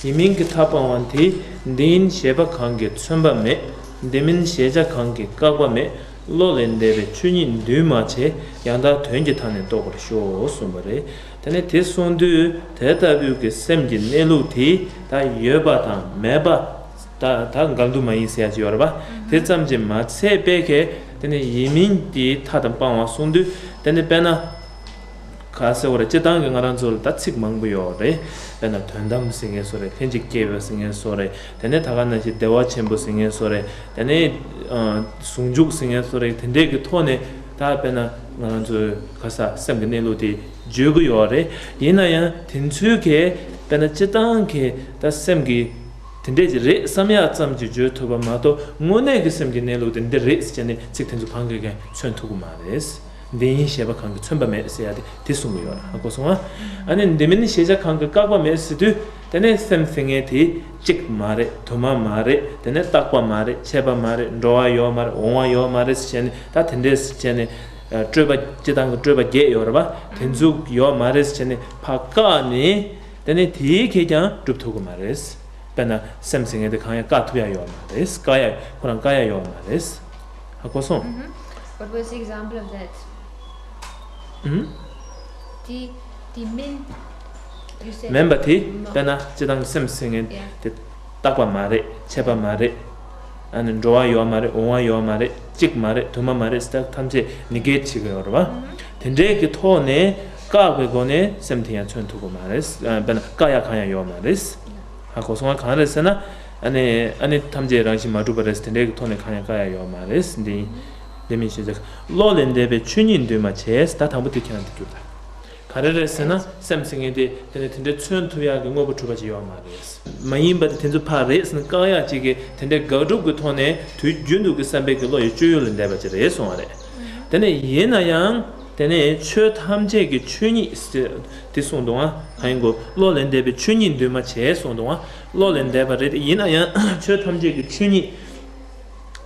ཡིན་མིན་གྱི་མཐའ་སྤང་བ་དེ། འདི་ཡིན་ཞེས་པ་གང་གིས་མཚོན་པ་མེད། འདི་མིན་ཞེས་བྱ་གང་གིས་བཀག་པ་མེད། བློ་ལས་འདས་པའི་ཆོས་ཉིད་འདུས་མ་བྱས། ཡང་དག་དོན་གྱི་མཐའ་ནི་རྟོགས་པར་ཤོག་གསུངས་པ་རེད། དེ་ནས་དེ་གསུངས་དུས་དེ་ལྟ་བུའི་གི་སེམས་ཀྱི་གནས་ལུགས་དེ་ད་ཡོད་པ་དང་མེད་པ། ད་ད་འགལ་འདུ་མ་ཡིན་ཟེར་ཡ་ཅིག་ཡོད་རེད་པ། དེ་ཙམ་གྱིས་མ་ཚད་པའི་གི་དེ་ནས་ཡིན་མིན་དེའི་མཐའ་དང་སྤང་བ་གསུངས་དུས། དེ་ནས་དཔེར་ན། ག་ཟེར་བ་རེད། སྤྱིར་བཏང་གི་ང་རང་ཚོ་ལ་ད་ཚིག་མང་པོ་ཡོད་རེད། དཔེར་ན་དོན་དམ་ཟེར་མཁན་སོགས་རེད། ལྷན་ཅིག་སྐྱེས་པ་ཟེར་མཁན་སོགས་རེད། དེ་ནས་ད་ག་ནང་བཞིན་བདེ་བ་ཆེན་པོ་ཟེར་མཁན་སོགས་རེད། དེ་ནས་ཨ་ཟུང་འཇུག་ཟེར་མཁན་སོགས་རེད། དེ་འདྲས་ཀྱི་ཐོག་ནས་ད་དཔེར་ན་ང་རང་ཚོའི་ག་ས་སེམས་ཀྱི་གནས་ལུགས་དེ་བརྗོད་ཀྱི་ཡོད་རེད། ཡིན་ན་ཡང་དེ་ཚོའི་གི་དཔེར་ན་སྤྱིར་བཏང་གི་ད་སེམས་ཀྱི་དེ་འདྲས་ཅིག་རེད་བསམ་ཡག་ཙམ་གྱིས་བརྗོད་ཐུབ་པ་མ་གཏོགས། དངོས་གནས་ཀྱི་སེམས་ཀྱི་གནས་ལུགས་དེ་འདི་རེད་ཟེར་ནས་ཚིག་དེ་ཚོ་གང་གིས་ཀྱང་མཚོན་ཐུབ་ཀྱི་མ་རེད། འདི་ཡིན་ཞེས་པ་གང་གིས་མཚོན་པ་མེད་ཟེར་ཡ་དེ་དེ་གསུང་གི་ཡོད་རེད། ཧ་གོ་སོང་ཨ། ཨ་ནི་འདི་མིན་ཞེས་བྱ་གང་གིས་བཀག་པ་མེད་ཟེར་དུས། དེ་ནས་སེམས་ཟེར་མཁན་དེ་གཅིག་མ་རེད། དུ་མ་མ་རེད། དེ་ནས་རྟག་པ་མ་རེད། ཆད་པ་མ་རེད། འགྲོ་བ་ཡོད་མ་རེད། འོང་བ་ཡོད་མ་རེད་ཟེར་ནས། ད་དེ་འདྲས་ཟེར་ནས་སྤྲོས་པ་སྤྱིར་བཏང་གི་སྤྲོས་པ་བརྒྱད་ཡོད་རེད་པ། དེ་ཚོ་ཡོད་མ་རེད་ཟེར་ནས་ཕར་བཀག་ནས། དེ་ནས་དེའི་གིས་ཀྱང་སྒྲུབ་ཐུབ་ཀྱི་མ་རེད། དཔེར་ན་སེམས་ཟེར་མཁན་དེ་གང་ཡང་བཀག་ཐུབ་ཡ་ཡོད་མ་རེད། བཀག་ཡ་ཁོ་རང་བཀག་ཡ་ཡོད་མ་རེད། ཧ་གོ་སོང་། Mm-hmm. What was the example of that? ཨུམ། དེ་དེ་མིན། You said མིན་པ་དེ། མ། དཔེར་ན་སྤྱིར་བཏང་གི་སེམས་ཟེར་མཁན། Yeah. དེ་རྟག་པ་མ་རེད། ཆད་པ་མ་རེད། ཨ་ནི་འགྲོ་བ་ཡོད་མ་རེད། འོང་བ་ཡོད་མ་རེད། གཅིག་མ་རེད། དུ་མ་མ་རེད་ཟེར། ད་ཐམས་ཅད་ནི་གེཊ་བྱེད་ཀྱི་ཡོད་རེད་པ། དེ་འདྲའི་གི་ཐོག་ནས་བཀག་པའི་སྒོ་ནས་སེམས་དེ་ཡང་མཚོན་ཐུབ་ཀྱི་མ་རེད། ཨ། དཔེར་ན་བཀག་ཡ་གང་ཡང་ཡོད་མ་རེད། ཧ་གོ་སོང་ང་། གང་རེད་ཟེར་ན། ཨ་ནི་ཨ་ནི་ཐམས་ཅད་རང་བཞིན་མ་གྲུབ་པ་རེད། དེ་འདྲའི་གི་ཐོག་ནས་གང་ཡང་བཀག་ཡ་ཡོད་མ་རེད། འདི་འདི་མིན་ཞེས་བྱ། བློ་ལས་འདས་པའི་ཆོས་ཉིད་འདུས་མ་བྱས། ད་དང་པོ་དེ་ཁྱེད་རང་དེ་བསྒྱུར་ད། ག་རེ་རེད་ཟེར་ན། སེམས་ཟེར་མཁན་དེ་དེ་ནི་དེ་འདྲའི་མཚོན་ཐུབ་ཡག་གི་དངོས་པོ་གྲུབ་པ་ཅིག་ཡོད་མ་རེད། མ་ཡིན་པ་དེ་དེ་ཚོ་ཕར་རེད་ཟེར་ནས་བཀག་ཡག་ཅིག་གི་དེ་འདྲའི་དགག་སྒྲུབ་ཀྱི་ཐོག་ནས་དུས་རྒྱུན་དུ་གི་བསམ་པའི་གི་བློ་ཡི་སྤྱོད་ཡུལ་ལས་འདས་པ་ཅིག་རེད་གསུང་བ་རེད། དེ་ནས་ཡིན་ན་ཡང་ དེ་ནས་ཆོས་ཐམས་ཅད་ཀྱི་ཆོས་ཉིད་ཟེར་དེ་གསུངས་འདུག་ཨ། གང་ཡིན་གོ། བློ་ལས་འདས་པའི་ཆོས་ཉིད་འདུས་མ་བྱས་གསུངས་འདུག་ཨ། བློ་ལས་འདས་པ་རེད། ཡིན་ན་ཡང་ཆོས་ཐམས་ཅད་ཀྱི་ཆོས་ཉིད་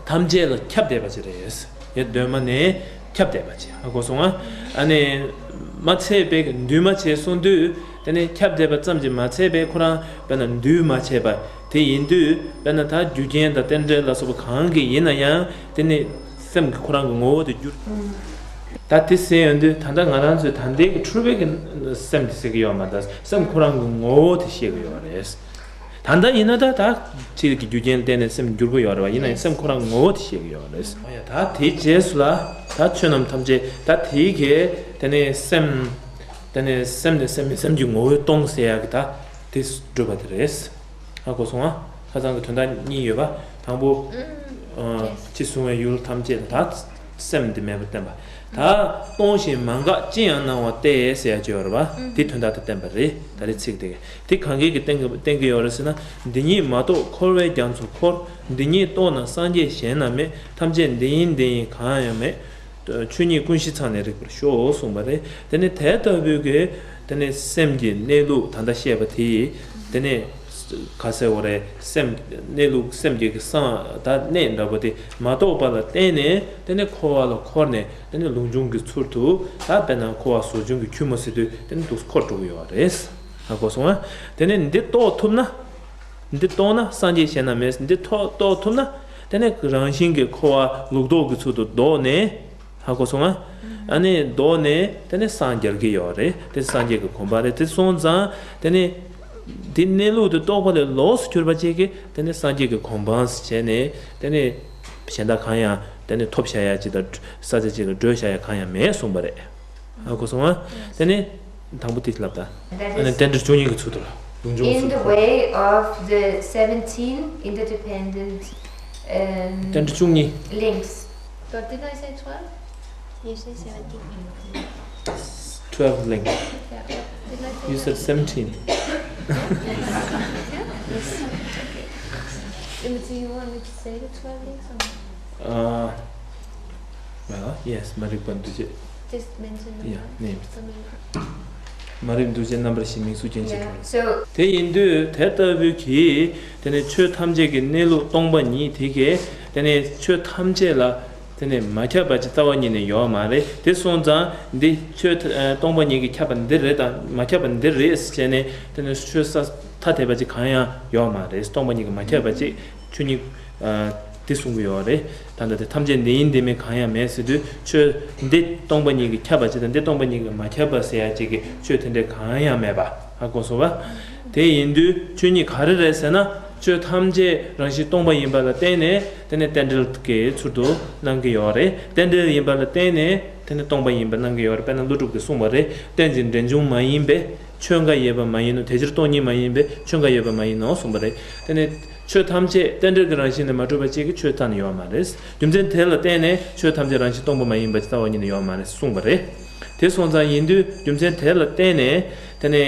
ཐམས་ཅད་ལ་ཁྱབ་བསྡད་པ་ཅིག་རེད། ཡ་གདོད་མ་ནས་ཁྱབ་བསྡད་པ་ཅིག་ཧ་གོ་སོང་ཨ། ཨ་ནི་མ་ཚད་པའི་འདུས་མ་བྱས་གསུངས་དུས། དེ་ནས་ཁྱབ་བསྡད་པ་ཙམ་གྱིས་མ་ཚད་པའི་ཁོ་རང་དཔེར་ན་འདུས་མ་བྱས་པ་དེ་ཡིན་དུས། དཔེར་ན་ད་རྒྱུ་རྐྱེན་དང་རྟེན་འབྲེལ་ལ་སོགས་པ་གང་གིས་ཡིན་ན་ཡང་། དེ་ནི་སེམས་ཀྱི་ཁོ་རང་གི་ངོ་བོ་དེ་འགྱུར། ད་དེ་ཟེར་ཡོང་དུས། ད་ལྟ་ང་རང་ཚོས་ད་ལྟའི་གི་འཁྲུལ་པའི་གི་སེམས་དེ་ཟེར་གི་ཡོད་མ་རེད། སེམས་ཁོ་རང་གི་ངོ་བོ་དེ་བཤད་གི་ཡོད་རེད། ད་ལྟ་ཡིན་ན་ད་ད་ཕྱིའི་གི་རྒྱུ་རྐྱེན་ལ་བརྟེན་ནས་སེམས་འགྱུར་གི་ཡོད་རེད་བ། ཡིན་ན་ཡང་སེམས་ཁོ་རང་ངོ་བོ་དེ་བཤད་གི་ཡོད་རེད། ཨོ་ཡ། ད་དེའི་རྗེས་སུ་ལ་ད་ཆོས་རྣམས་ཐམས་ཅད་ད་དེའི་གི་དེ་ནས་སེམས། དེ་ནས་སེམས་ནས་སེམས་མིན་སེམས་ཀྱི་ངོ་བོས་སྟོང་ཟེར་ཡག་གི་ད་དེ་སྒྲུབ་པ་དེ་རེད། ཧ་གོ་སོང་ཨ། ཁ་སང་གི་དོན་དག་གཉིས་ཡོད་པ། དང་པོ། ཨུམ། ཨ། ཕྱི་གཟུང་བའི་ཡུལ་ཐམས་ཅད་ལ་ད་སེམས་འདི་མེད་པར་བསྟན་པ། ད་སྟོང་ཞིང་མ་འགགས་ཅི་ཡང་སྣང་བ་སྟེ་ཟེར་ཡ་ཅིག་ཡོད་རེད་པ། ཨུམ། དེ་དོན་དག་དེ་བསྟན་པ་རེད། ད་རེས་ཚིག་དེ་དེ་གང་གིས་ཀྱི་བསྟན་གྱི་བསྟན་གྱི་ཡོད་རེད་ཟེར་ན། འདི་ཉིད་མ་རྟོགས་འཁོར་བའི་རྒྱ་མཚོ་འཁོར། འདི་ཉིད་རྟོགས་ན་སངས་རྒྱས་གཞན་ན་མེད། ཐམས་ཅད་འདི་ཡིན་འདི་ཡིན་གང་ཡང་མེད། ཆོས་ཉིད་ཀུན་གཞི་ཚང་ནས་རིག་པར་ཤོག་གསུངས་པ་རེད། དེ་ནས་དེ་ལྟ་བུའི་གི་དེ་ནས་སེམས་ཀྱི་གནས་ལུགས་ད་ལྟ་བཤད་པ་དེ། དེ་ནས་ག་ཟེར་བ་རེད། སེམས་གནས་ལུགས་སེམས་ཀྱི་གི་སང་ད་གནས་འདྲ་པོ་དེ་མ་རྟོགས་པ་ལ་བརྟེན་ནས། དེ་ནས་འཁོར་བ་ལ་འཁོར་ནས། དེ་ནས་ལུགས་འབྱུང་གི་ཚུལ་དུ། ད་དཔེར་ན་འཁོར་བ་ཟོ་ཆུན་གྱི་ཁྱུད་མོ་ཟེར་དུས་དེ་ནས་འདུག་འཁོར་འགྲོ་གི་ཡོད་རེད། ཧ་གོ་སོང་ཨ། དེ་ནས་འདི་རྟོགས་ཐུབ་ན། འདི་རྟོགས་ན་སངས་རྒྱས་གཞན་ན་མེད། འདི་ཐོ་རྟོགས་ཐུབ་ན། དེ་ནས་རང་བཞིན་གྱི་འཁོར་བ་ལུགས་ལྡོག་གི་ཚུལ་དུ་ལྡོག་ནས། ཧ་གོ་སོང་ཨ། ཨ་ནི་ལྡོག་ནས་དེ་ནས་སངས་རྒྱ་གི་ཡོད་རེད། དེ་སངས་རྒྱས་ཀྱི་གོ་འཕང་རེད། དེ་སོང་ཙང་དེ་ནས་དེ་གནས་ལུགས་དེ་རྟོགས་པ་ལས་ལོགས་སུ་གྱུར་པ་ཅིག་གིས་དེ་ནས་སངས་རྒྱས་ཀྱི་གོ་འཕང་ཟེར་བྱས་ནས། དེ་ནས་གཞན་དག་གང་ཡང་དེ་ནས་ཐོབ་བྱ་ཡ་ཅིག་དང་ས་ཆ་ཅིག་ལ་བགྲོད་བྱ་ཡ་གང་ཡང་མེད་གསུངས་པ་རེད། ཨ། གོ་སོང་ཨ། དེ་ནས་དང་པོ་དེ་ལབ་ད། That ཨ་ནི་is རྟེན་འབྲེལ་བཅུ་གཉིས་ཀྱི་ཚུལ་དུ་ལ། ལུགས་འབྱུང་in the ཚུལ་དུ། Way of the seventeen interdependent, um, རྟེན་འབྲེལ་བཅུ་གཉིས། Links. But didn't I say twelve? You say seventeen. Twelve links. Yeah. Didn't I say You said seventeen. Yes. Okay. Do you want me to say the twelve links or not? Uh, well, yes, མ་རིག་པ་འདུ་བྱེད། Just mention the Yeah, names. Names. མ་རིག་འདུ་བྱེད་རྣམ་པར་ཤེས་མིང་གཟུགས་རྒྱན་ཆ་Yeah. གྲོལ། So དེ་ཡིན་དུས་དེ་ལྟ་བུའི་གི་དེ་ནི་ཆོས་ཐམས་ཅད་ཀྱི་གནས་ལུགས་སྟོང་པ་ཉིད་དེ་གས་དེ་ནི་ཆོས་ཐམས་ཅད་ལ་དེ་ནི་མ་ཁྱབ་པ་ཅིག་རྩ་བ་ཉིད་ནས་ཡོད་མ་རེད། དེ་སོང་ཙང་འདི་ཆོས་ཐ་ཨ་སྟོང་པ་ཉིད་ཀྱིས་ཁྱབ་པ་འདི་རེད་དང་མ་ཁྱབ་པ་འདི་རེད་ཟེར་ནས་དེ་ནི་ཆོས་ས་ཐ་དད་པ་ཅིག་གང་ཡང་ཡོད་མ་རེད། སྟོང་པ་ཉིད་ཀྱིས་མ་ཁྱབ་པ་ཅིག་ཆོས་ཉིད། ཨ། དེ་གསུང་གི་ཡོད་རེད། ད་ལྟ་དེ་ཐམས་ཅད་འདི་ཡིན་འདི་མིན་གང་ཡང་མེད་ཟེར་དུས། ཆོས་འདི་སྟོང་པ་ཉིད་ཀྱིས་ཁྱབ་པ་ཅིག་དང་འདི་སྟོང་པ་ཉིད་ཀྱིས་མ་ཁྱབ་པ་ཟེར་ཡ་ཅིག་གི་ཆོས་དེ་འདྲ་གང་ཡང་མེད་པ། ཧ་གོ་སོང་བ། དེ་ཡིན་དུས་ཆོས་ཉིད་ག་རེ་རེད་ཟེར་ན། ཆོས་ཐམས་ཅད་རང་བཞིན་སྟོང་པ་ཡིན་པ་ལ་བརྟེན་ནས་དེ་ནི་རྟེན་འབྲེལ་གྱི་ཚུལ་དུ་སྣང་གི་ཡོད་རེད། རྟེན་འབྲེལ་ཡིན་པ་ལ་བརྟེན་ནས་དེ་ནི་སྟོང་པ་ཡིན་པ་སྣང་གི་ཡོད་རེད། དཔེར་ན་ཀླུ་སྒྲུབ་ཀྱིས་གསུངས་པ་རེད། རྟེན་ཅིང་འབྲེལ་འབྱུང་མ་ཡིན་པས། ཆོས་འགའ་ཡོད་པ་མ་ཡིན་ནོ། དེ་ཕྱིར་སྟོང་ཉིད་མ་ཡིན་པས་ཆོས་འགའ་ཡོད་པ་མ་ཡིན་ནོ་གསུངས་པ་རེད། དེ་ནི་ཆོས་ཐམས་ཅད་རྟེན་འབྲེལ་གྱི་རང་བཞིན་ལས་མ་གྲུབ་པ་ཅིག་གི་ཆོས་རྩ་ནས་ཡོད་མ་རེད། རྒྱུ་མཚན་དེ་ལ་བརྟེན་ནས་ཆོས་ཐམས་ཅད་རང་བཞིན་སྟོང་པ་མ་ཡིན་པ་ཅིག་རྩ་བ་ཉིད་ནས་ཡོད་མ་རེད་གསུངས་པ་རེད། དེ་སོང་ཙང་ཡིན་དུས་རྒྱུ་མཚན་དེ་ལ་བརྟེན་ནས་དེ་ནི་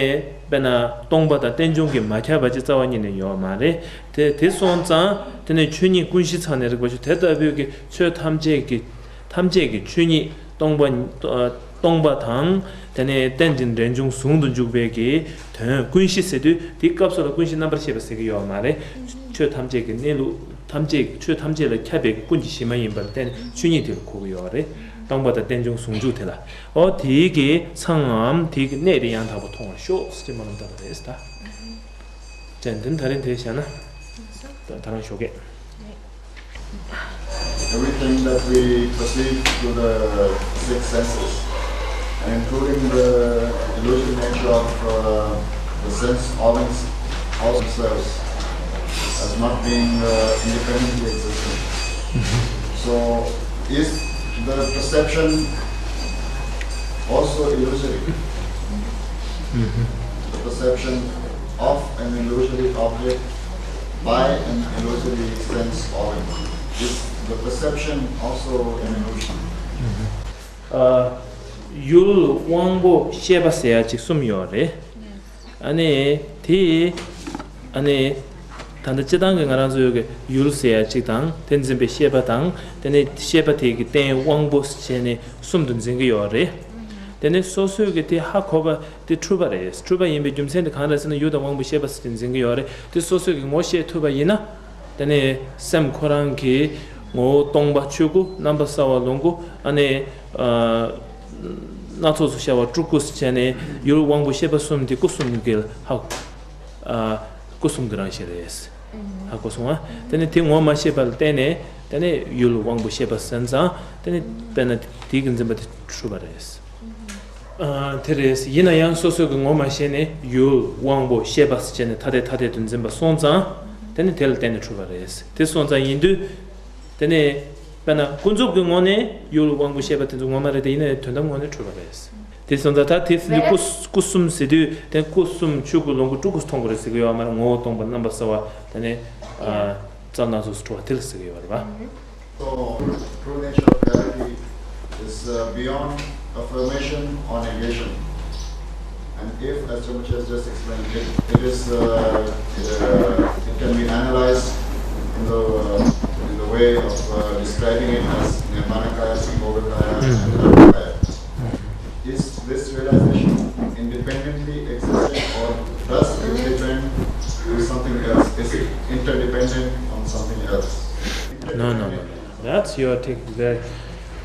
དཔེར་ན་སྟོང་པ་དང་རྟེན་འབྱུང་གིས་མ་ཁྱབ་པ་ཅིག་རྩ་བ་ཉིད་ནས་ཡོད་མ་རེད། དེ་དེ་སོང་ཙང་དེ་ནི་ཆོས་ཉིད་ཀུན་གཞི་ཚང་ནས་རིག་པར་ཤོག་དེ་ལྟ་བུའི་གི་ཆོས་ཐམས་ཅད་ཀྱི་ཐམས་ཅད་ཀྱི་ཆོས་ཉིད་སྟོང་པ། སྟོང་པ་དང་། དེ་ནས་རྟེན་ཅིང་འབྲེལ་འབྱུང་ཟུང་དུ་འཇུག་པའི་གི་དོན་ཀུན་གཞི་ཟེར་དུས་དེའི་སྐབས་སུ་ལ་ཀུན་གཞི་རྣམ་པར་ཤེས་པ་ཟེར་གྱི་ཡོད་མ་རེད། ཆོས་ཐམས་ཅད་ཀྱི་གནས་ལུགས་ཐམས་ཅད་ཆོས་ཐམས་ཅད་ལ་ཁྱབ་པའི་ཀུན་གྱི་གཞི་མ་ཡིན་པར་བརྟེན་ཆོས་ཉིད་དེ་ལ་གོ་གི་ཡོད་རེད། སྟོང་པ་དང་རྟེན་འབྱུང་ཟུང་འཇུག་དེ་ལ། ཨོ་དེའི་གི་ཚང་ངམ་དེའི་གི་གནད་དེ་ཡང་དག་པར་མཐོང་བར་ཤོག་ཟེར་སྨོན་ལམ་བཏབ་པ་རེད་ད། ཅན་དེ་ད་རིང་དེ་བྱས་ན། ད་ད་རང་ཞོགས་ཀས། Everything that we perceive through the six senses, and including the illusory nature of uh, the sense organs, also themselves, as not being uh, independently existent. So, is the perception also illusory? The perception of an illusory object by an illusory sense organ. Is the perception also an illusion? ཨ། ཡུལ་དབང་པོ་ཤེས་པ་ཟེར་ཡ་ཅིག་གསུམ་ཡོད་རེད། ཨ་ནི་དེ། ཨ་ནི་ད་ལྟ་སྤྱིར་བཏང་གི་ང་རང་ཚོའི་གི་ཡུལ་ཟེར་ཡ་ཅིག་དང་དེ་འཛིན་པའི་ཤེས་པ་དང་དེ་ནི་ཤེས་པ་དེ་གི་རྟེན་དབང་པོ་བྱས་ནས་གསུམ་དུ་འཛིན་གི་ཡོད་རེད། དེ་ནས་སོ་སོས་ཀྱི་དེ་ཧ་གོ་བ་དེ་འཁྲུལ་པ་རེད། འཁྲུལ་པ་ཡིན་པའི་རྒྱུ་མཚན་དེ་གང་རེད་ཟེར་ན། ཡུལ་དང་དབང་པོ་ཤེས་པ་ཟེར་དེ་འཛིན་གྱི་ཡོད་རེད། དེ་སོ་སོས་ཀྱི་ངོ་ཤེས་ཐུབ་པ་ཡིན་ན། དེ་ནས་སེམས་ཁོ་རང་གི་ངོ་བོ་སྟོང་པ་ཆོས་སྐུ། རྣམ་པ་གསལ་བ་ལོངས་སྐུ། ཨ་ནི་ཨ་སྣ་ཚོགས་སུ་ཤར་བ་སྤྲུལ་སྐུ་ཟེར་བྱས་ནས། ཡུལ་དབང་པོ་ཤེས་པ་གསུམ་དེ་སྐུ་གསུམ་གྱི་ཧ་ཨ་སྐུ་གསུམ་གྱི་རང་བཞིན་རེད། ཧ་གོ་སོང་ང་། དེ་ནས་དེ་ངོ་མ་ཤེས་པ་ལ་བརྟེན་ནས། དེ་ནས་ཡུལ་དབང་པོ་ཤེས་པ་ཟེར་ཙང་། དེ་ནས་དཔེར་ན་དེ་གི་འཛིན་པ་དེ་འཁྲུལ་པ་རེད། ཨ་དེ་རེད། ཡིན་ན་ཡང་སོ་སོ་གི་ངོ་མ་ཤེས་ནས་ཡུལ་དབང་པོ་ཤེས་པ་ཟེར་བྱས་ནས་ཐ་དད་ཐ་དད་དུ་འཛིན་པ་སོང་ཙང་། དེ་ནི་དེ་ལ་བརྟེན་ནས་འཁྲུལ་པ་རེད། དེ་སོང་ཙང་ཡིན་དུས། དེ་ནས་དཔེར་ན་ཀུན་རྫོབ་ཀྱི་ངོ་ནས་ཡུལ་དབང་པོ་ཤེས་པ་དེ་ཚོ་ངོ་མ་རེད་དེ། ཡིན་ན་ཡང་དོན་དམ་ངོ་ནས་འཁྲུལ་པ་རེད། དེ་སོང་ཙང་ད་དེ་ཟིན་དུས་སྐུ་སྐུ་གསུམ་ཟེར་དུས། དེ་སྐུ་གསུམ་ཆོས་སྐུ་ལོངས་སྐུ་སྤྲུལ་སྐུ་མཐོང་དགོས་རེད་ཟེར་གྱི་ཡོད་མ་རེད། ངོ་བོ་སྟོང་པ། རྣམ་པ་གསལ་བ། དེ་ནས་ཨ་རྩལ་སྣ་ཚོགས་སུ་འཁྲུལ་བ་དེ་ལ་ཟེར་གྱི་ཡོད་རེད་པ། So, true nature of reality is uh, beyond affirmation or negation. And if, as Rinpoche has just explained, it, it is, uh, uh, it can be analyzed in the, uh, in the way of uh, describing it as Nirmanakaya, Sambhogakaya, and Dharmakaya. Is this realization independently existing, or does it depend to something else? Is it interdependent on something else? No, no, no, no. That's your take. That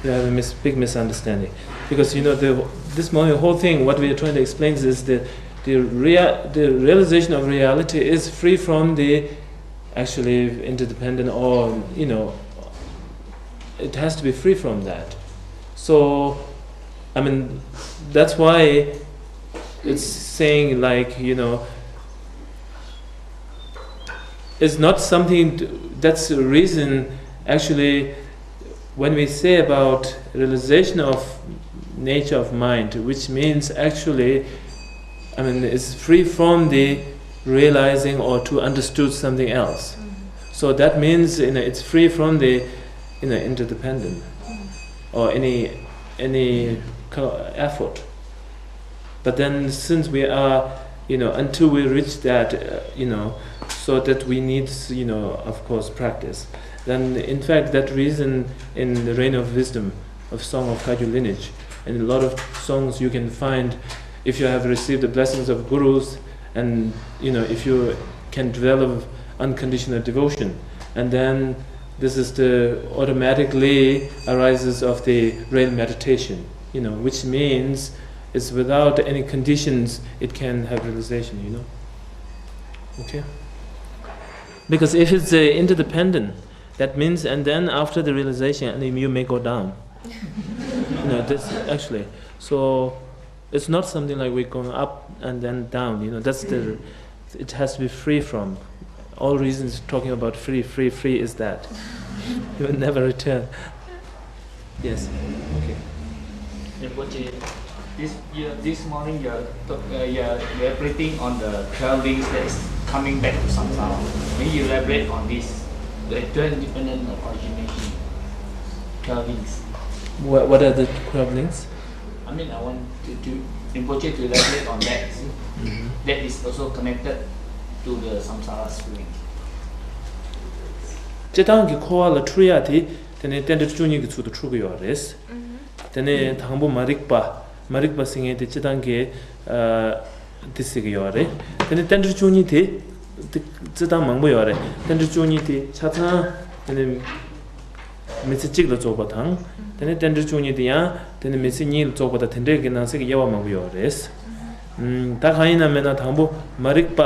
you have a mis- big misunderstanding. Because, you know, the this morning, whole thing, what we are trying to explain is the the rea- the realization of reality is free from the actually interdependent, or, you know, it has to be free from that. So, I mean, that's why it's saying, like, you know, it's not something to- that's the reason, actually, when we say about realization of nature of mind, which means actually, I mean, it's free from the realizing or to understood something else. So that means, you know, it's free from the, you know, interdependent or any any kind of effort. But then, since we are, you know, until we reach that, uh, you know, so that we need, you know, of course, practice. Then, in fact, that reason in the Rain of Wisdom of Song of Kagyu lineage, in a lot of songs you can find, if you have received the blessings of gurus, and, you know, if you can develop unconditional devotion, and then this is the automatically arises of the real meditation, you know, which means it's without any conditions it can have realization, you know. Okay? Because if it's uh, interdependent, that means, and then after the realization, and you may go down. You know, this actually. So it's not something like we're going up and then down. You know, that's the. It has to be free from. All reasons talking about free, free, free is that you will never return. Yes. Okay. Rinpoche, this year, this morning, you're, talk- uh, you're elaborating on the twelve links that is coming back to samsara. May you elaborate on this, the twelve independent of origination, twelve links. What, what are the twelve links? I mean, I want to, to Rinpoche to elaborate on that. That is also connected to the samsara spring. སྤྱིར་བཏང་གི་འཁོར་བ་ལ་འཁྲུལ་ཡ་དེ། དེ་ནས་རྟེན་འབྲེལ་བཅུ་གཉིས་ཀྱི་ཚུལ་དུ་འཁྲུལ་གྱི་ཡོད་རེད། དེ་ནས་དང་པོ་མ་རིག་པ། མ་རིག་པ་ཟེར་མཁན་དེ་སྤྱིར་བཏང་གི་ཨ་དེ་ཟེར་གྱི་ཡོད་རེད། དེ་ནས་རྟེན་འབྲེལ་བཅུ་གཉིས་དེ་དེ་སྤྱིར་བཏང་མང་པོ་ཡོད་རེད། རྟེན་འབྲེལ་བཅུ་གཉིས་དེ་ཆ་ཚང་དེ་ནས་མི་ཚེ་གཅིག་ལ་རྫོགས་པ་དང་། དེ་ནས་རྟེན་འབྲེལ་བཅུ་གཉིས་དེ་ཡང་དེ་ནས་མི་ཚེ་གཉིས་ལ་རྫོགས་པ་དང་། དེ་འདྲའི་གི་ནང་གསེས་ཀྱི་དབྱེ་བ་མང་པོ་ཡོད་རེད། ཨུམ། ད་གང་ཡིན་ན་མེད་ན་དང་པོ་མ་རིག་པ།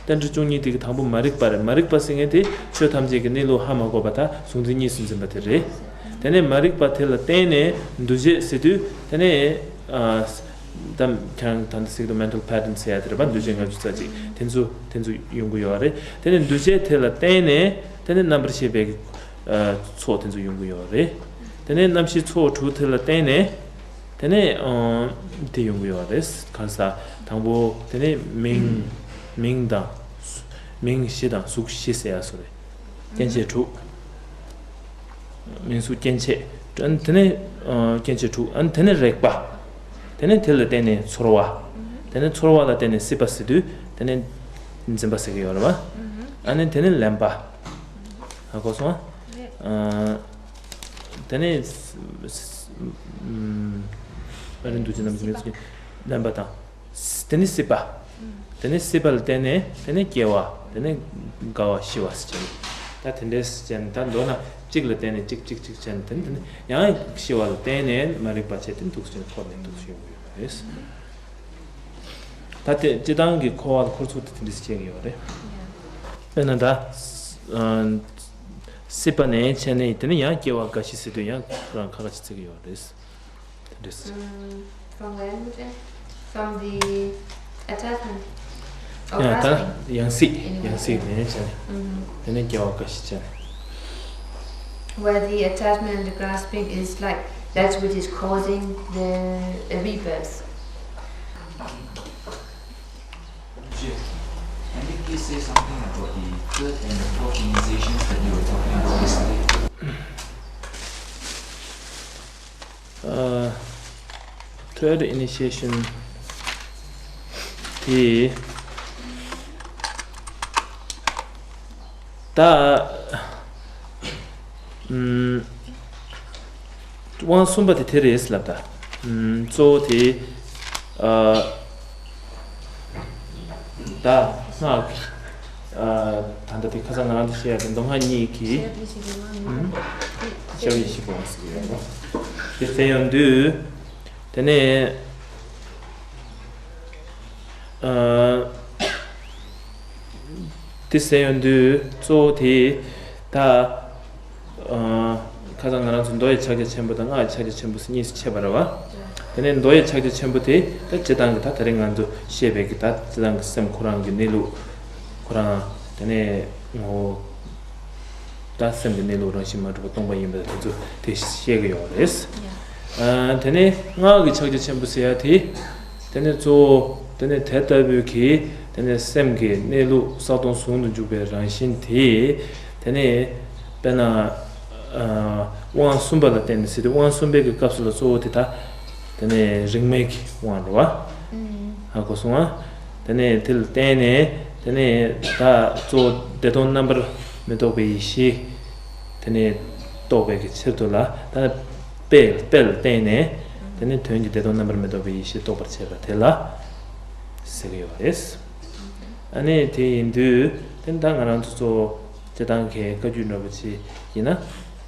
རྟེན་འབྲེལ་བཅུ་གཉིས་དེ་གི་དང་པོ་མ་རིག་པ་རེད། མ་རིག་པ་ཟེར་མཁན་དེ་ཆོས་ཐམས་ཅད་ཀྱི་གནས་ལུགས་ཧ་མ་གོ་བ་དང་གཟུང་འཛིན་གཉིས་སུ་འཛིན་པ་དེ་རེད། དེ་ནས་མ་རིག་པ་དེ་ལ་བརྟེན་ནས་འདུ་བྱེད་ཟེར་དུས། དེ་ནས་ཨ་ད་ཁྱེད་རང་ད་འདི་ཟེར་གྱི་འདུག mental pattern ཟེར་ཡ་དེ་རེད་པ། འདུ་བྱེད་ལྔ་བཅུ་རྩ་གཅིག་དེ་ཚོ་དེ་ཚོ་ཡོང་གི་ཡོད་རེད། དེ་ནས་འདུ་བྱེད་དེ་ལ་བརྟེན་ནས་དེ་ནས་རྣམ་པར་ཤེས་པའི་ཨ་ཚོགས་དེ་ཚོ་ཡོང་གི་ཡོད་རེད། དེ་ནས་རྣམ་ཤེས་ཚོགས་དྲུག་དེ་ལ་བརྟེན་ནས། དེ་ནས་ཨང་དེ་ཡོང་གི་ཡོད་རེད། གང་ཟག་དང་པོ་དེ་ནས་མིང་། མིང་དང་། མིང་བཞི་དང་གཟུགས་བཞི་ཟེར་ཡ་སོགས་རེད། སྐྱེ་མཆེད་དྲུག་མིང་གཟུགས་སྐྱེ་མཆེད། ཨ་ནི་དེ་ནས་ཨང་སྐྱེ་མཆེད་དྲུག་ཨ་ནི་དེ་ནས་རེག་པ། དེ་ནས་དེ་ལ་བརྟེན་ནས་ཚོར་བ། དེ་ནས་ཚོར་བ་ལ་བརྟེན་ནས་སྲིད་པ་ཟེར་དུས། དེ་ནས་འཛིན་པ་ཟེར་གྱི་ཡོད་རེད་པ། ཨ་ནི་དེ་ནས་ལེན་པ། ཧ་གོ་སོང་ཨ། དེ་ནས་ཨམ། རིན་འདུ་བྱེད་རྣམ་གཞག་མེད་ཚུལ་གྱི་བརྣན་པ་དང་། དེ་ནི་སྲིད་པ། དེ་ནི་སྲིད་པ་ལ་བརྟེན་ནས་དེ་ནི་སྐྱེ་བ། དེ་ནི་རྒ་བ་ཤི་བ་ཟེར་བྱས། ད་དེ་འདྲས་ཟེར་བྱས་ནས་ད་མདོར་ན་གཅིག་ལ་བརྟེན་ནས་གཅིག་གཅིག་གཅིག་བྱས་ནས་དེ་ནི་དེ་ནི་ཡང་ཤི་བ་ལ་བརྟེན་ནས་མ་རིག་པ་བྱས་ཏེ་འདུག་ཟེར་འཁོར་ནས་འདུག་ཟེར་ཡོང་གི་ཡོད་པ་རེད། ད་དེ་སྤྱིར་བཏང་གི་འཁོར་བ་ལ་འཁོར་ཚུལ་དེ་དེ་འདྲས་བཤད་ཀྱི་ཡོད་རེད། དཔེར་ན་ད་སྲིད་པ་ནས་བྱས་ནས་དེ་ནི་ཡང་སྐྱེ་བ་རྒ་ཤི་ཟེར་དུས་ཡང་རང་ཁ་ཁ་ཅིག་བརྩི་གི་ཡོད་རེད། དེ་འདྲས། Mm, from where, Mujahid? From the attachment. Or ཡང་ད་grasping ཡང་སྲིད། in ཡང་སྲིད་ནས་བྱས་ནས། Mm-hmm. དེ་ནས་སྐྱེ་བ་རྒ་ཤི་བྱས་ནས། Where the attachment and the grasping is like that which is causing the rebirth. Can you please say something about the third and the fourth initiations that you were talking about yesterday? Uh, third initiation དེ་ད། ཨམ། དབང་གསུམ་པ་དེ་དེ་རེད་ལབ་ད། ཨམ། གཙོ་བོ་དེ། ཨ། ད་སྔགས། ཨ། ད་ལྟ་དེ་ཁ་སང་ང་རང་ཚོ་བཤད་ཡ་དེ་མདོ་སྔགས་གཉིས་ཀྱི། ཨམ། ཞབས་ཡེ་ཤེས་པོ་ཟེར་གྱི་ཡོད་རེད། དེ་བྱས་ཡོང་དུས། དེ་ནས། ཨ། དེ་ཟེར་ཡོང་དུས་གཙོ་བོ་དེ་ད། ཨ། ཁ་སང་ང་རང་ཚོ་མདོ་ཡི་ཕྱག་རྒྱ་ཆེན་པོ་དང་སྔགས་ཀྱི་ཕྱག་རྒྱ་ཆེན་པོ་ཟེར་གཉིས་སུ་ཕྱེ་བ་རེད་བ། དེ་ནས་མདོ་ཡི་ཕྱག་རྒྱ་ཆེན་པོ་དེ་ད་སྤྱིར་བཏང་གི་ད་དེ་རིང་ང་ཚོ་བཤད་པའི་གི་ད་སྤྱིར་བཏང་གི་སེམས་ཁོ་རང་གི་གནས་ལུགས་ཁོ་རང་། དེ་ནས་ངོ་བོ། ད་སེམས་ཀྱི་གནས་ལུགས་རང་བཞིན་མ་གྲུབ་པ་སྟོང་པ་ཡིན་པ་དེ་ཚོ་དེ་བཤད་ཀྱི་ཡོད་རེད། ཡ། ཨ། དེ་ནས་སྔགས་ཀྱི་ཕྱག་རྒྱ་ཆེན་པོ་ཟེར་ཡ་དེ། དེ་ནས་གཙོ་བོ་དེ་ནས་དེ་ལྟ་བུའི་གི་དེ་ནས་སེམས་ཀྱི་གནས་ལུགས་ས་སྟོང་ཟུང་དུ་འཇུག་པའི་རང་བཞིན་དེ། དེ་ནས་དཔེར་ན། ཨ། དབང་གསུམ་པ་ལ་བརྟེན་ནས་ཟེར་དུས་དབང་གསུམ་པའི་གི་སྐབས་སུ་ལ་གཙོ་བོ་དེ་ད། དེ་ནས་རིག་མའི་གི་དབང་རེད་བ། ཧ་གོ་སོང་ཨ། དེ་ནས་དེ་ལ་བརྟེན་ནས་དེ་ནས་ད་གཙོ་བོ་བདེ་སྟོང་རྣམ་པར་མི་རྟོག་པའི་ཡེ་ཤེས། དེ་ནས་རྟོགས་པའི་གི་ཕྱིར་དུ་ལ་ད་དཔེ་དཔེ་ལ་བརྟེན་ནས་དེ་ནས་དོན་གྱི་བདེ་སྟོང་རྣམ་པར་མི་རྟོག་པའི་ཡེ་ཤེས་རྟོགས་པར་བྱེད་པ་དེ་ལ་ཟེར་གྱི་ཡོད་རེད། ཨ་ནི་དེ་ཡིན་དུས་དེ་ད་ང་རང་ཚོ་གཙོ་བོ་སྤྱིར་བཏང་གི་བཀའ་བརྒྱུད་འདྲ་པོ་ཅིག་ཡིན་ན།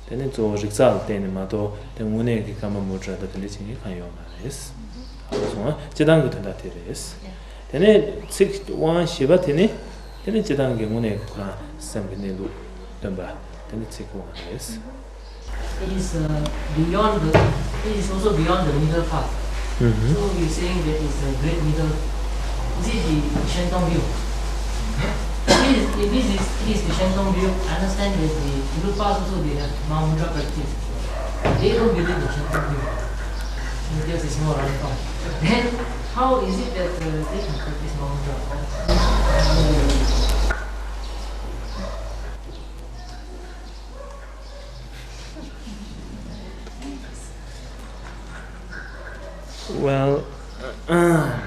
དེ་ནི་གཙོ་བོ་རིག་རྩལ་ལ་བརྟེན་ནས་མ་གཏོགས་དེ་དངོས་གནས་ཀྱི་ཀརྨ་མུ་དྲ་དང་དེ་འདྲ་བྱེད་མཁན་གང་ཡོད་མ་རེད། ཧ་གོ་སོང་ཨ། སྤྱིར་བཏང་གི་དོན་དག་དེ་རེད། དེ་ནས་ཚིག་དབང་བཞི་པ་དེ་ནི། དེ་ནི་སྤྱིར་བཏང་གི་དངོས་གནས་ཀྱི་ཁོ་རང་སེམས་ཀྱི་གནས་ལུགས་སྟོན་པ། དེ་ནི་ཚིག་དབང་རེད། It is, uh, beyond the, it is also beyond the middle path. Mm-hmm. So you're saying that is the great middle. Is it the Shen Tong view? It is, if this is, it is the Shen Tong view, I understand that the middle path also they have Mahamudra practice. They don't believe in Shen Tong view. It just is more radical. Then how is it that, uh, they can practice Mahamudra? Well, uh,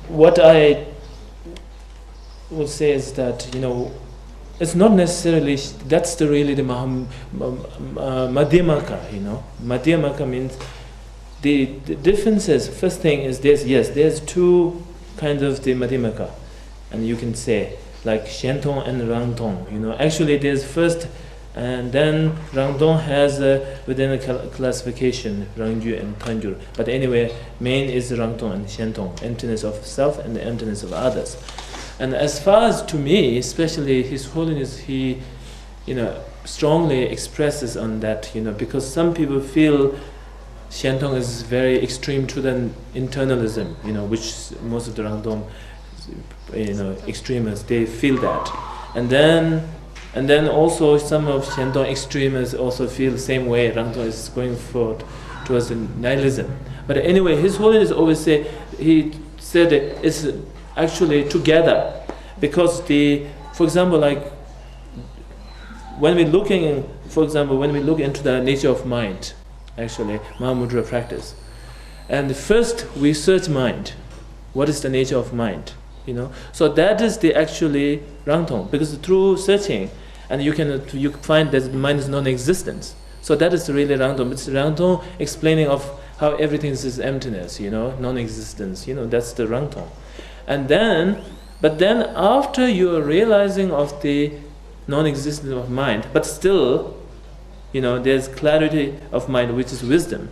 what I would say is that, you know, it's not necessarily sh- that's the really the Maham, um, uh, Madhyamaka, you know. Madhyamaka means the, the difference is, first thing is this, yes, there's two kinds of the Madhyamaka. And you can say, like, Shentong and Rangtong, you know, actually there's first and then Rangtong has, uh, within a cl- classification, Rangyu and Tangyur. But anyway, main is Rangtong and Shentong, emptiness of self and the emptiness of others. And as far as to me, especially His Holiness, he, you know, strongly expresses on that, you know, because some people feel Shentong is very extreme to the internalism, you know, which most of the Rangtong, you know, extremists, they feel that. And then, and then also some of Shentong extremists also feel the same way. Rangtong is going for towards the nihilism. But anyway, His Holiness always say, he said it's actually together, because the, for example, like when we looking, for example, when we look into the nature of mind, actually, Mahamudra practice. And first, we search mind. What is the nature of mind? You know, so that is the actually Rangtong, because through searching, And you can, you find that the mind is non-existent. So that is really Rangtong. It's Rangtong explaining of how everything is emptiness, you know, non-existence. You know, that's the Rangtong. And then, but then after your realizing of the non-existence of mind, but still, you know, there's clarity of mind, which is wisdom.